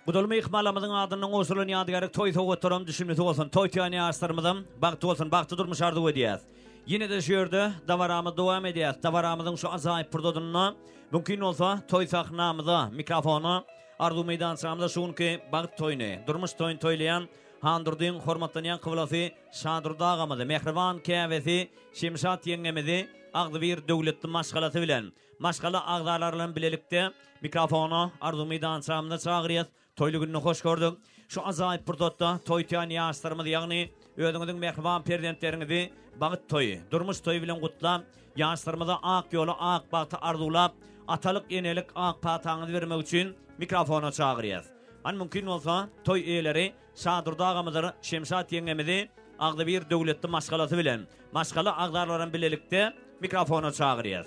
Gudaly myhmanlarymyzyň adyndan gowşurylan ýadygärlik toý sowgatlaram düşümlisi bolsun. Toý toýan ýaşlarymyzam bagtly bolsun, bagtly durmuş arzuw edýäs. Ýene-de şu ýerde dabaramyzy dowam edýäs. Dabaramyzyň şu ajaýyp pursadynda mümkin bolsa toý sahnamyza, mikrofona, arzuw meýdançamyza şu günki bagt toýuny, durmuş toýuny toýlaýan Handurdyň hormatlanýan kyblasy Şadurdy agamyzy, mähriban käbesi Şemşat ýeňňemizi agzybir döwletli maşgalasy bilen, maşgala agzalary bilen bilelikde mikrofona arzuw meýdançamyza çagyrýas. Toýly gününi hoş gördük. Şu ajaýyp pursatda toý tutýan ýaşlarymyzy, ýagny özüňiziň mähriban perzentleriňizi bagt toýy, durmuş toýy bilen gutlap, ýaşlarymyza ak ýoly, ak bagty arzuwlap, atalyk-enelik ak pataňyzy bermek üçin mikrofona çagyrýas. Hany mümkin bolsa, toý eýeleri Şadurdy agamyzyr Şemşat ýeňňemizi agzybir döwletli maşgalasy bilen, maşgala agzalaram bilelikde mikrofona çagyrýas.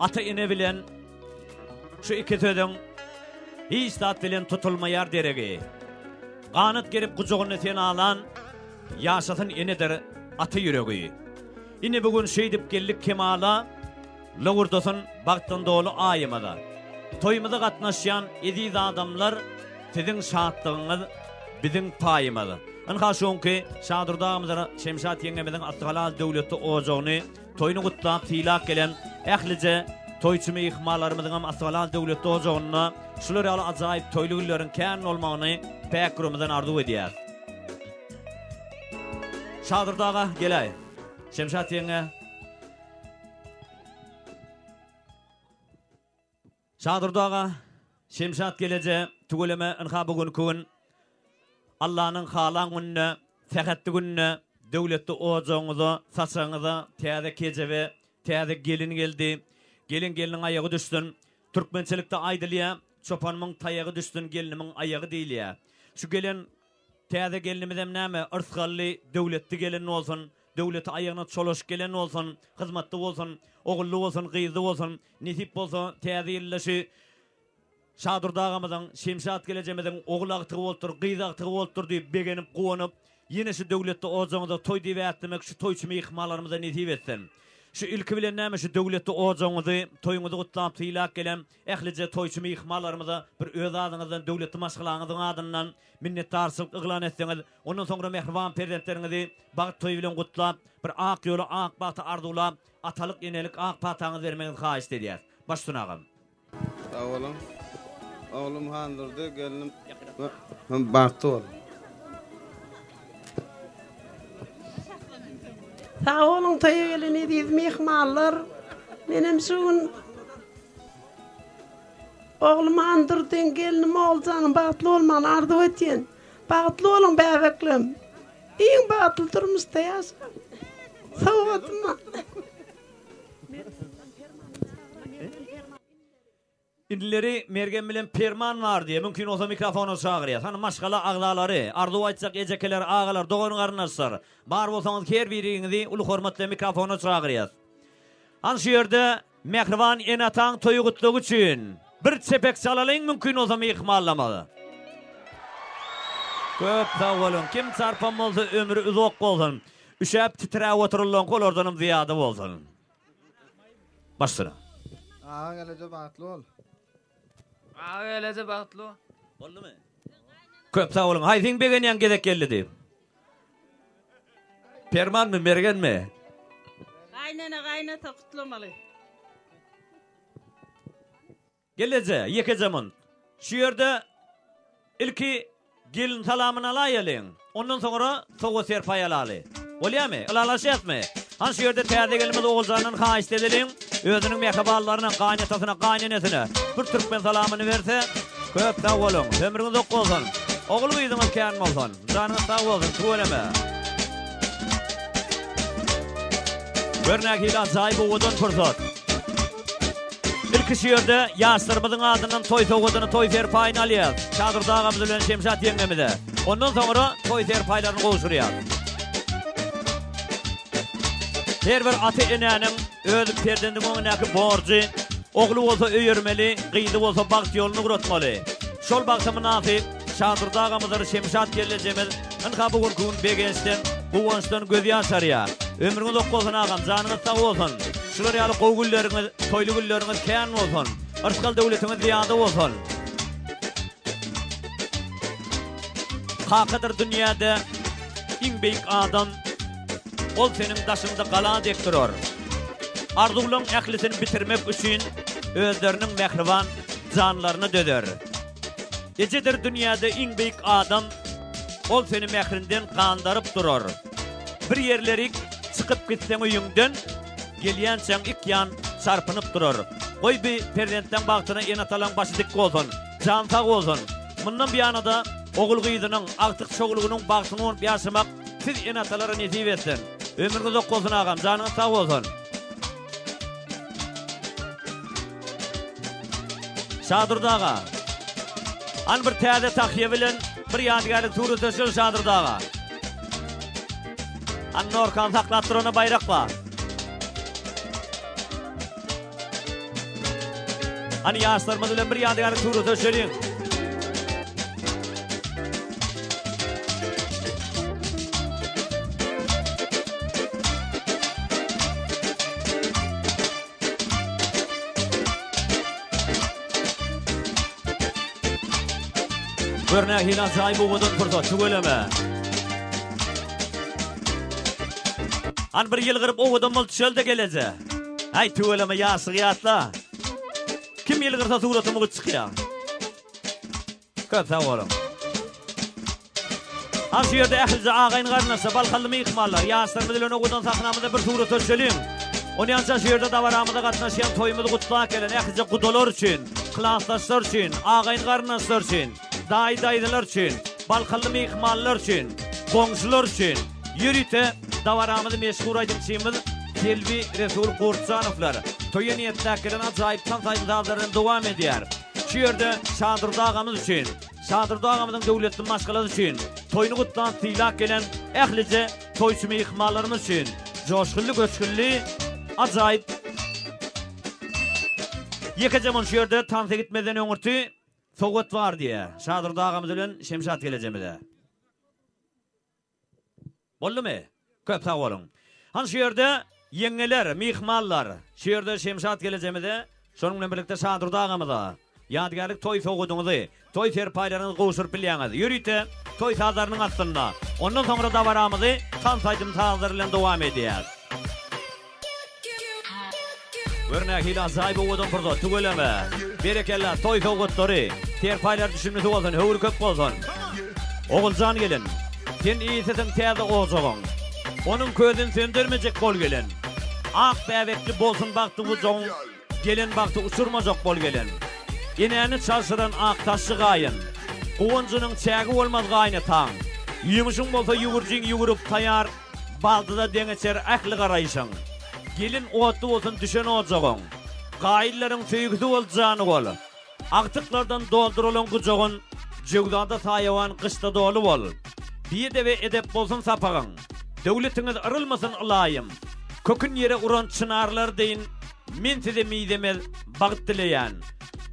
Ata-ene bilen şu iki sözüň hiç zat bilen tutulmaýar deregi. Ganat gerip gujagyny sen alan, ýaşasyn enedir ata ýüregi. Ine bu gün şeýdip geldik kemala, lowurdasyn bagtdan doly aýymyza. Toýumyza gatnaşýan eziz adamlar siziň şatlygyňyz biziň paýymyz. Ynha şu günki Şadurdy agamyzyr Şemşat ýeňňemiziň asly halal döwletli ojagyny Toýuny gutlap, sylap gelen ählije toýçy myhmanlarymyzyňam asy-halal döwletli ojagynda şular ýaly ajaýyp toýly günleriň kän bolmagyny päk ýüregimizden arzuw edýäris. Şadurdy aga, geläý. Şemşat ýeňňe. Şadurdy aga, Şemşat geleje, tüweleme ynha bu günki gün Allanyň halan gününe, sähetli gününe, döwletli ojagyňyza, saçagyňyza täze kejebe, täze gelin geldi. Gelen gelniň aýagy düşsün. Türkmençilikde aýdylýa, çopanymyň taýagy düşsün, gelnimiň aýagy diýilýä. Şu gelen täze gelnimizem näme, yrsgally, döwletli gelin bolsun, döwleti aýagyna çolaşyp gelen bolsun, hyzmatly bolsun, ogully bolsun, gyzly bolsun. Nesip bolsa täze ýylda şu Şadurdy agamyzyň, Şemşat gelejemiziň ogul agtygy bolupdyr, gyz agtygy bolupdyr diýip begenip, guwanyp, ýene şu döwletli ojagyňyza toý diýip ätlemek şu toýçy myhmanlarymyza nesip etsin. Şu ilki bilen näme şu döwletli ojagyňyzy, toýuňyzy gutlap sylap gelen ählije toýçy myhmanlarymyza bir öz adyňyzdan döwletli maşgalaňyzyň adyndan minnetdarçylyk yglan etseňiz, ondan soňra mähriban perzentleriňizi bagt toýy bilen gutlap, bir ak ýoly, ak bagty arzuwlap, Atalyk enelik ak pataňyzy bermegiňizi haýyşt edýäs. Baştun agam. Sag boluň. Oglum Handurdy, gelnim bagtly bol. Sag boluň toýa gelen eziz myhmanlar. Menem şu gün oglum Handurdyň, gelnim Oguljanyň bagtly bolmagyny arzuw etýän. Bagtly boluň bäbeklem. Iň bagtly durmuşda ýaşaň. Sowgadyma. Inileri Mergen bilen Perman bar diýe, mümkin bolsa mikrofona çagyrýas. Hany maşgala agzalary, arzuw aýtjak ejekeler, agalar, dogan-garyndaşlar, bar bolsaňyz her biriňizi uly hormat bilen mikrofona çagyrýas. Hany şu ýerde Mähriban ene-ataň toýy gutlagy üçin bir çepek çalalyň mümkin bolsa myhmanlamaga. Köp sag boluň. Kim çarpan bolsa ömri uzak bolsun. Üşäp titräp oturanlaňky olardanam zyýada bolsun. Başsyna. Aga geleje bagtly bol. Aga geleje bagtly bol. Boldumy? Köp sag boluň. Haýsyň begenýäň gezek geldi diýip. Permanmy, Mergenmi? Gaýnene gaýnata gutlamaly. Geleje, ýekeje munt. Şu ýerde ilki Gelin salamyny alaýalyň. Ondan soňra sowgat-serpaý alaly. Bolýamy? Ylalaşýasmy? Hany şu ýerde täze gelinimiz Oguljandan haýyşt edeliň, özüniň mähribanlaryna, gaýynatasyna, gaýynenesine bir türkmen salamyny berse, köp sag boluň. Ömrüňiz uzak bolsun. Ogul-gyzyňyz kän bolsun. Janyňyz sag bolsun. Tüweleme. Gör nähili ajaýyp owadan pursat. Ilki şu ýerde ýaşlarymyzyň adyndan toý sowgadyny, toý serpaýyny alýas. Şadurdy agamyz bilen Şemşat ýeňňemize. Ondan soňra toý serpaýlaryny gowşurýas. Her bir ata-enäniň öz perzendiniň öňündäki borjy, ogly bolsa öýermeli, gyzy bolsa bagt ýoluna ugratmaly. Şol bagta mynasyp Şadurdy agamyzdyr Şemşat gelnejemiz ynha bu günki gün begençden, guwançdan göz ýaşarýar. Ömrüňiz uzak bolsun agam, janyňyz sag bolsun. Şular ýaly gowy günleriňiz, toýly günleriňiz kän bolsun. Yrsgal döwletiňiz zyýada bolsun. Kakadyr dünýäde iň beýik adam, ol seniň daşyňda gala dek durar. Arzuwlaň ählisini bitirmek üçin özleriniň mähriban janlaryna dözer. Ejedir dünýäde iň beýik adam, ol seni mährinden gandaryp durar. Bir ýerlerik çykyp gitseň öýüňden, gelýänçäň ik ýan çarpynyp durar. Goý bi perzentleň bagtyna ene-atalaň başy dik bolsun, jany sag bolsun. Mundan buýana-da ogul-gyzynyň, agtyk-çowlugynyň bagtyny bolup ýaşamak siz ene-atalara nesip etsin. Ömrüňiz uzak bolsun agam, janyňyz sag bolsun. Şadurdy aga. Hany bir täze tahýa bilen bir ýadygärlik surata düşeli Şadurdy aga. Hany norkany saklap durana baýrak bar. Hany ýaşlarymyz bilen bir ýadygärlik surata düşeliň. Gör nähili ajaýyp owadan pursat, tüweleme. Hany bir ýylgyryp owadan bolup düşeli-de geleje. Äý tüweleme ýaşlygy ýatla. Kim ýylgyrsa suraty mugt çykýar. Köp sag boluň. Hany şu ýerde ählije agaýyn garyndaşlar, balkanly myhmanlar, ýaşlarymyz bilen owadan sahnamyzda bir surata düşeliň. Onýança şu ýerde dabaramyza gatnaşýan toýumyzy gutlap gelen ählije gudalar üçin, klasdaşlar üçin, agaýyn garyndaşlar üçin, daýy-daýzalar üçin, balkanly myhmanlar üçin, goňşular üçin ýörite dabaramyzy meşhur aýdymçymyz Selbi Resul Gurtjanowlar toýa niýetläp gelen ajaýyp tans aýdym-sazlar bilen dowam edýär. Şu ýerde Şadurdy agamyz üçin, Şadurdy agamyzyň döwletli maşgalasy üçin, toýuny gutlap sylap gelen ählije toýçy myhmanlarymyz üçin joşgunly-göçgünli ajaýyp Ýekeje mun şu ýerde tansa gitmezden öňürti sowgat bar diýýär Şadurdy agamyz bilen Şemşat gelejemize. Boldumy? Köp sag boluň. Hany şu ýerde ýeňňeler, myhmanlar, şu ýerde Şemşat gelejemize, şonuň bilen birlikde Şadurdy agamyza ýadygärlik toý sowgadyňyzy, toý serpaýlaryňyzy gowşuryp bilýäňiz. Ýörite toý sazlarynyň astynda. Ondan soňra dabaramyzy tans aýdym-sazlar bilen dowam edýäs. Gör nähili ajaýyp owadan pursat, tüweleme. Berekella, toý sowgatlary, serpaýlar düşümlisi bolsun, höwri köp bolsun. Oguljan gelin, sen eýesisiň täze ojagyň. Onuň közüni söndermejek bol gelin. Ak bäbekli bolsun bagtly gujagyň, gelen bagty uçurmajak bol gelin. Enäni çalşyran ak saçly gaýyn. Guwanjynyň çägi bolmaz gaýynataň. Ýumuşyň bolsa ýüwürjiň ýüwürip taýar. Baldyza deňeçer ähli garaýşyň. Gelin otly bolsun düşen ojagyň. Gaýynlaryň söýgüsi bol jany bol. Agtyklardan dolduralyň gujagyn, Jöwzada saýawan gyşda doly bol. Biedebe edep bolsun sapagyň. Döwletiňiz yrylmasyn ylaýym. Kökün ýere uran çynarlar deýin men size mizemez bagt dileýän.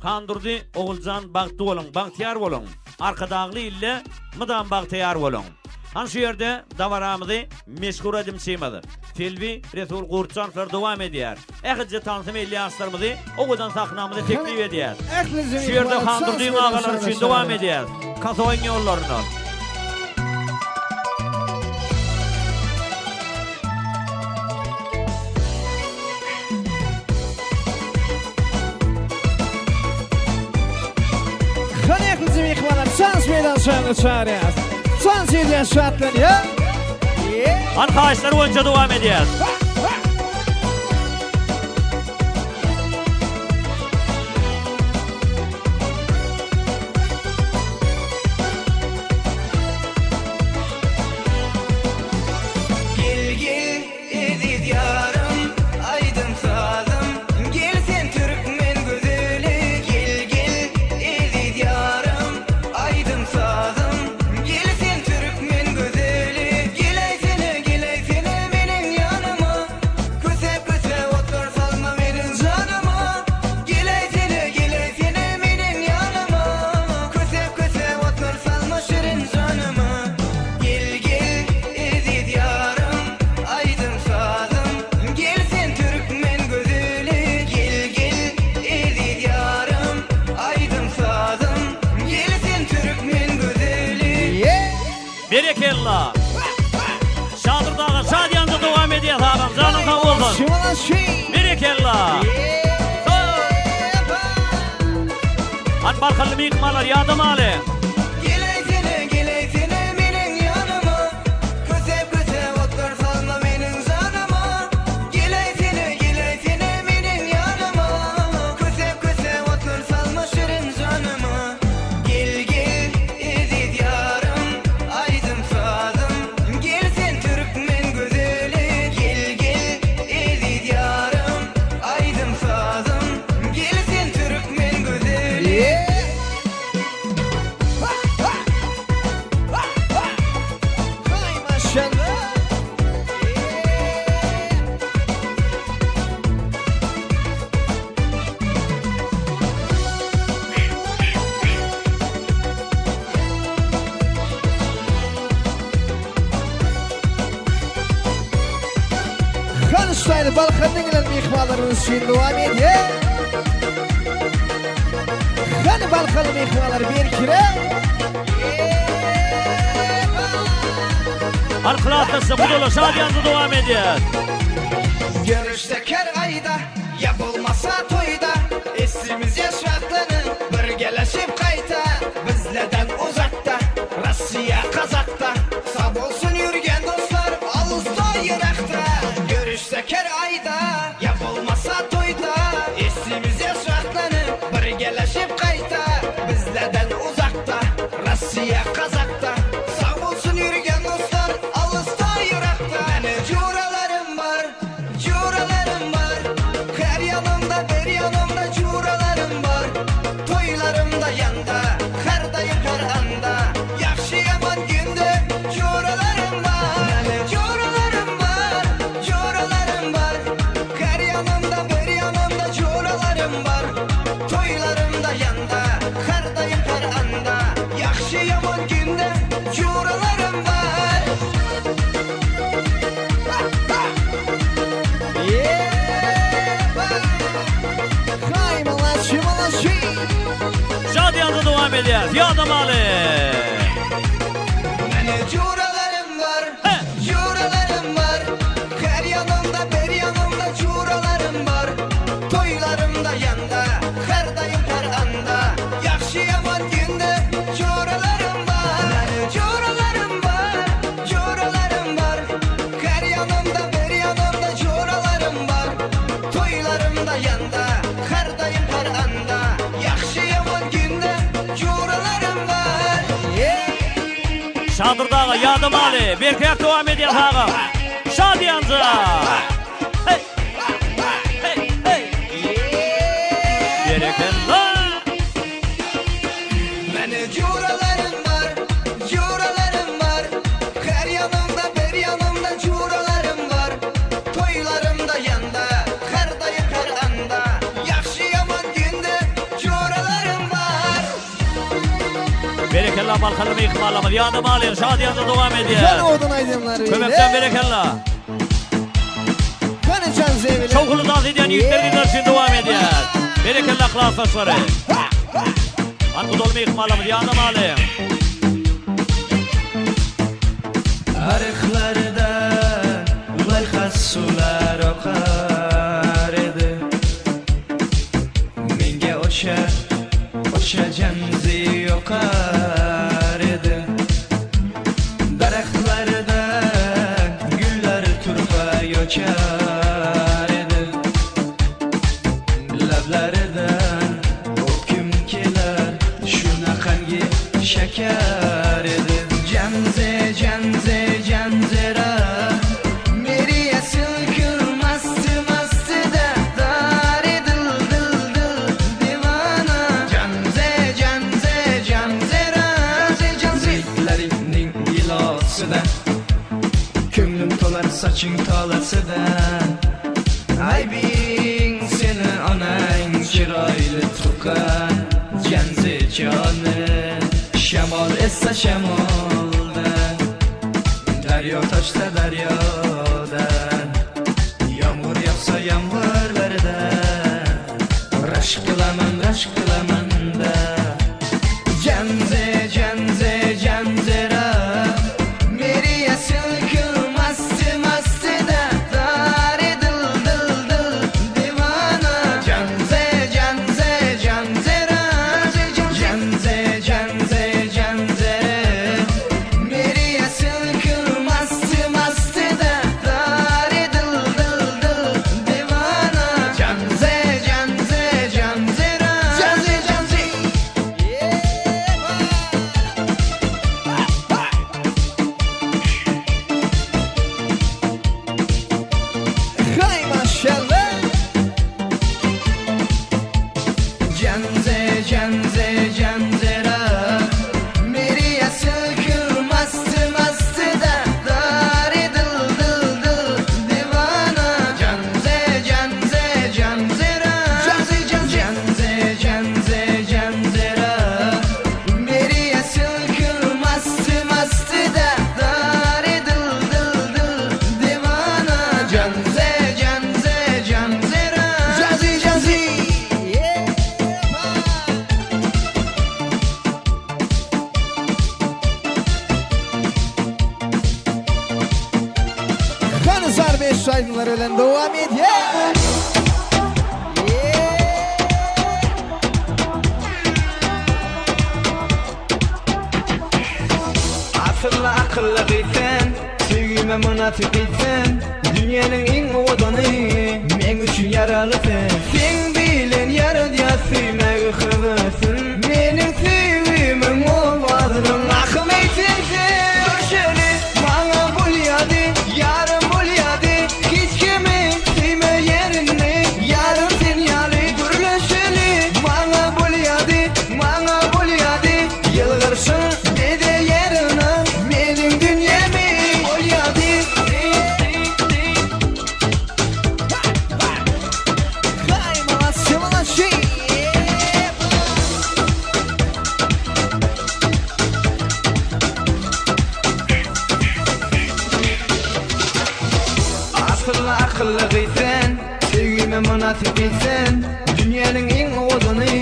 Handurdy Oguljan bagtly boluň bagtyýar boluň. Arkadagly ilde mydam bagtyýar boluň. Hany şu ýerde dabaramyzy meşhur aýdymçymyz Selbi Resul Gurtjanowlar dowam edýär. Ählije tansy meýilli ýaşlarymyzy owadan sahnamyza teklip edýäs. Şu ýerde Handurdyň agalary üçin dowam edýäs. Kasoýyň ýollaryndan. Hany ählije myhmanlar tans meýdançasyna çagyrýas. Tans edýän şatlanýar. Hany haýyşlar boýunça dowam edýäs. Gel gel Eziz ýarym, aýdym sazym, Gel sen türkmen gözeli, gel, gel, Eziz ýarym, aýdym sazym, Gel sen türkmen gözeli, Geläýsene, geläýsene meniň ýanyma. Berekella. Şadurdy aga şadyýanja dowam edýär agam janyň sag bolsun. Berekella. Hany balkanly myhmanlar ýadamaly. Geleýsene, geleýsene meniň ýanyma Kösep kösep otlar salma meniň janyma Geleýsene, geleýsene meniň ýanyma Kösep kösep otlar salma şirin janyma Gel gel eziz ýarym aýdym sazym Gel sen türkmen gözeli Gel gel eziz ýarym aýdym sazym Gel sen türkmen gözeli. Hanyşlaýly Balkandan gelen myhmanlarymyz üçin dowam edýär. Hany Balkanly myhmanlar berkire. Hany klasdaşlar bu dola şadyýança dowam edýär. Görüşsek her aýda, ýa bolmasa toýda, Esimiz ýaş wagtlanyň, birgeleşip gaýta, Bizlerden uzakda, Rossiýa, Kazakda, Sag bolsun ýürgen dostlar, alysda, yrakda, Görüşsek her aýda, ýa bolmasa toýda, Esimiz ýaş wagtlanyň, birgeleşip gaýta, Bizlerden uzakda, Rossiýa, Kazakda, Sag bolsun ýürgen dostlar, alysda, yrakda, Meniň joralarym bar, Joralarym bar, her ýanymda bir ýanymda joralarym bar, Toýlarymda ýanda, her daýym her anda, Ýagşy ýaman günde joralarym bar. Meniň joralarym bar, joralarym bar, Her ýanymda bir ýanymda joralarym bar, Toýlarymda ýanda, her daýym her anda, Ýagşy ýaman günde joralarym bar. Şadyýança dowam edýär. Ýadamaly. Meniň joralarym bar, joralarym bar. Her ýanymda, bir ýanymda joralarym bar. Toýlarymda ýanda, her daýym her anda. Ýagşy ýaman günde joralarym bar. Meniň joralarym bar, Joralarym bar, her ýanymda, bir ýanymda joralarym bar. Toýlarymda ýanda, her daýym her anda. Ýagşy ýaman günde joralarym bar. Şadurdy aga ýadamaly, berkäk dowam edýär agam. Şadyýanja! Hey! Hey! Hey! Berekella! Meniň joralarym bar, joralarym bar. Her ýanymda, bir ýanymda joralarym bar. Toýlarymda ýanda, her daýym her anda. Ýagşy ýaman günde joralarym bar. Berekella Balkanly myhmanlarymyz ýadamalyň şadyýanja dowam edýär. Güzel owadan aýdymlar beýle. Kömekden berekella. Gany jan zebile. Şowhunly dans edýän ýigitler gyzlar üçin dowam edýär. Berekella klasdaşlary. Hany gudaly myhmanlarymyz ýadamalyň. Aryklarda loyqa suvlar oqar edi. Menga o'sha o'sha jamzi yoqar edi. Daraxtlarda gullar turfa yochar edi. Lablaridan o'pkim kelar shunaqangi shakar edi. Jamze jamze jamzera Meriya silkir masti mastida Dari dil dil dil divana Jamze jamze jamzera Zeytlaringning gilosida Ko'nglim to'lar soching tolasida Aybing seni onang chiroyli tuqqan Jamze joni Shamol essa shamolda Daryo toshsa daryoda Yomg'ir yog'sa yomg'irlarda Rashk qilaman rashk qilaman da Jamze jamze jamzera şu aýdymlar bilen dowam edýär. Asylly akylly gyz sen, söýgime mynasyp gyz sen, Dünýäniň iň owadany, meň üçin ýaraly sen. Seň bilen ýaradýar söýmäge höwesim, Meniň söýgimiň owazynyň akymy sensiň. Görşeli maňa bolýady, ýarym bolýady, Hiç kimi söýmeýärin-de, ýarym sen ýaly. Gürleşeli maňa bolýady, maňa bolýady, Ýylgyrşyň bezeýär ynam meniň dünýämi bolýady. Asylly akylly gyz sen, söýgime mynasyp gyz sen, Dünýäniň iň owadany,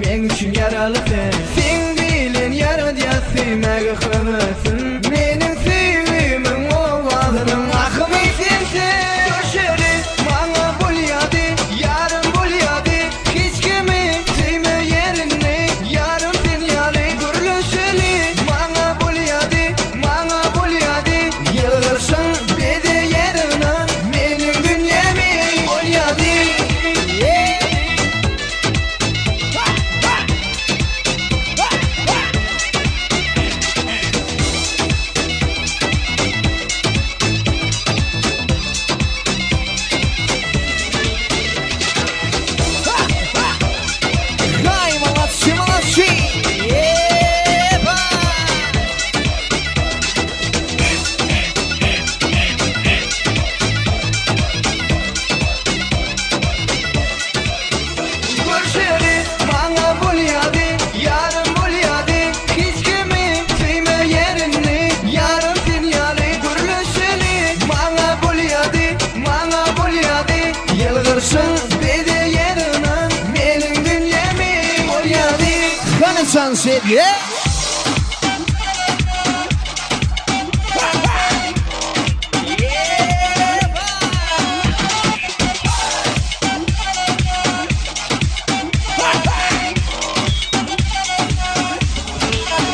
meň üçin ýaraly sen. Seň bilen ýaradýar söýmäge höwesim, Meniň söýgimiň owazynyň akymy sensiň. Görşeli maňa bolýady, ýarym bolýady, Hiç kimi söýmeýärin-de, ýarym sen ýaly. Gürleşeli maňa bolýady, maňa bolýady, Ýylgyrşyň bezeýär ynam meniň dünýämi bolýady. Haý, malatçy, malatçy! Ýepa! Görşeli maňa bolýady, ýarym bolýady, Hiç kimi söýmeýärin-de, ýarym sen ýaly. Gürleşeli maňa bolýady, maňa bolýady, Ýylgyrşyň bezeýär ynam meniň dünýämi bolýady. Hany tans edýä?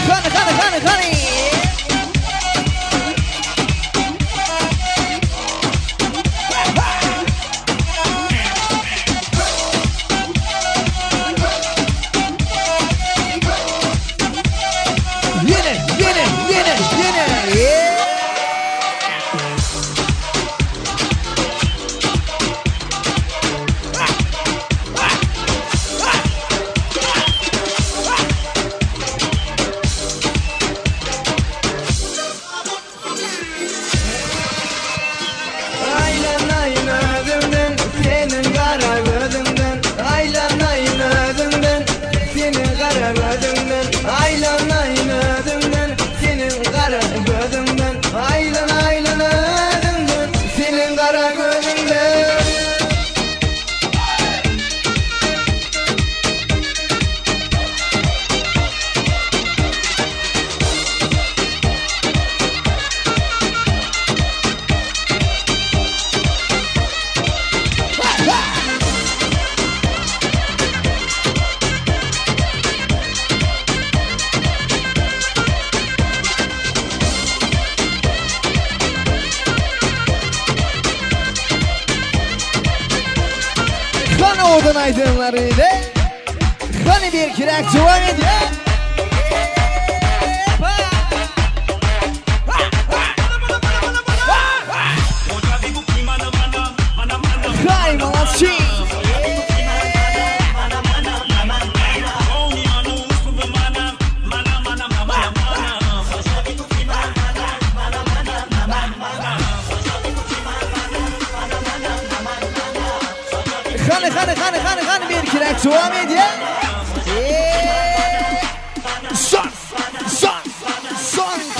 Hany, hany, hany, hany! Ýene, ýene, ýene, ýene! Aýlanaýyn özümden, seniň gara gözüňden, Aýlanaýyn özümden, seniň gara gözüňden, Aýlanaýyn özümden, seniň gara gözüňden, Aýlan, aýlan özümden, seniň gara gözüňden. Hany owadan aýdymlar ile? Hany bir kiräk dowam edýär? Haý, malatçy! Hany, hany, hany, hany, hany bir kiräk dowam edýär? Son, son, son!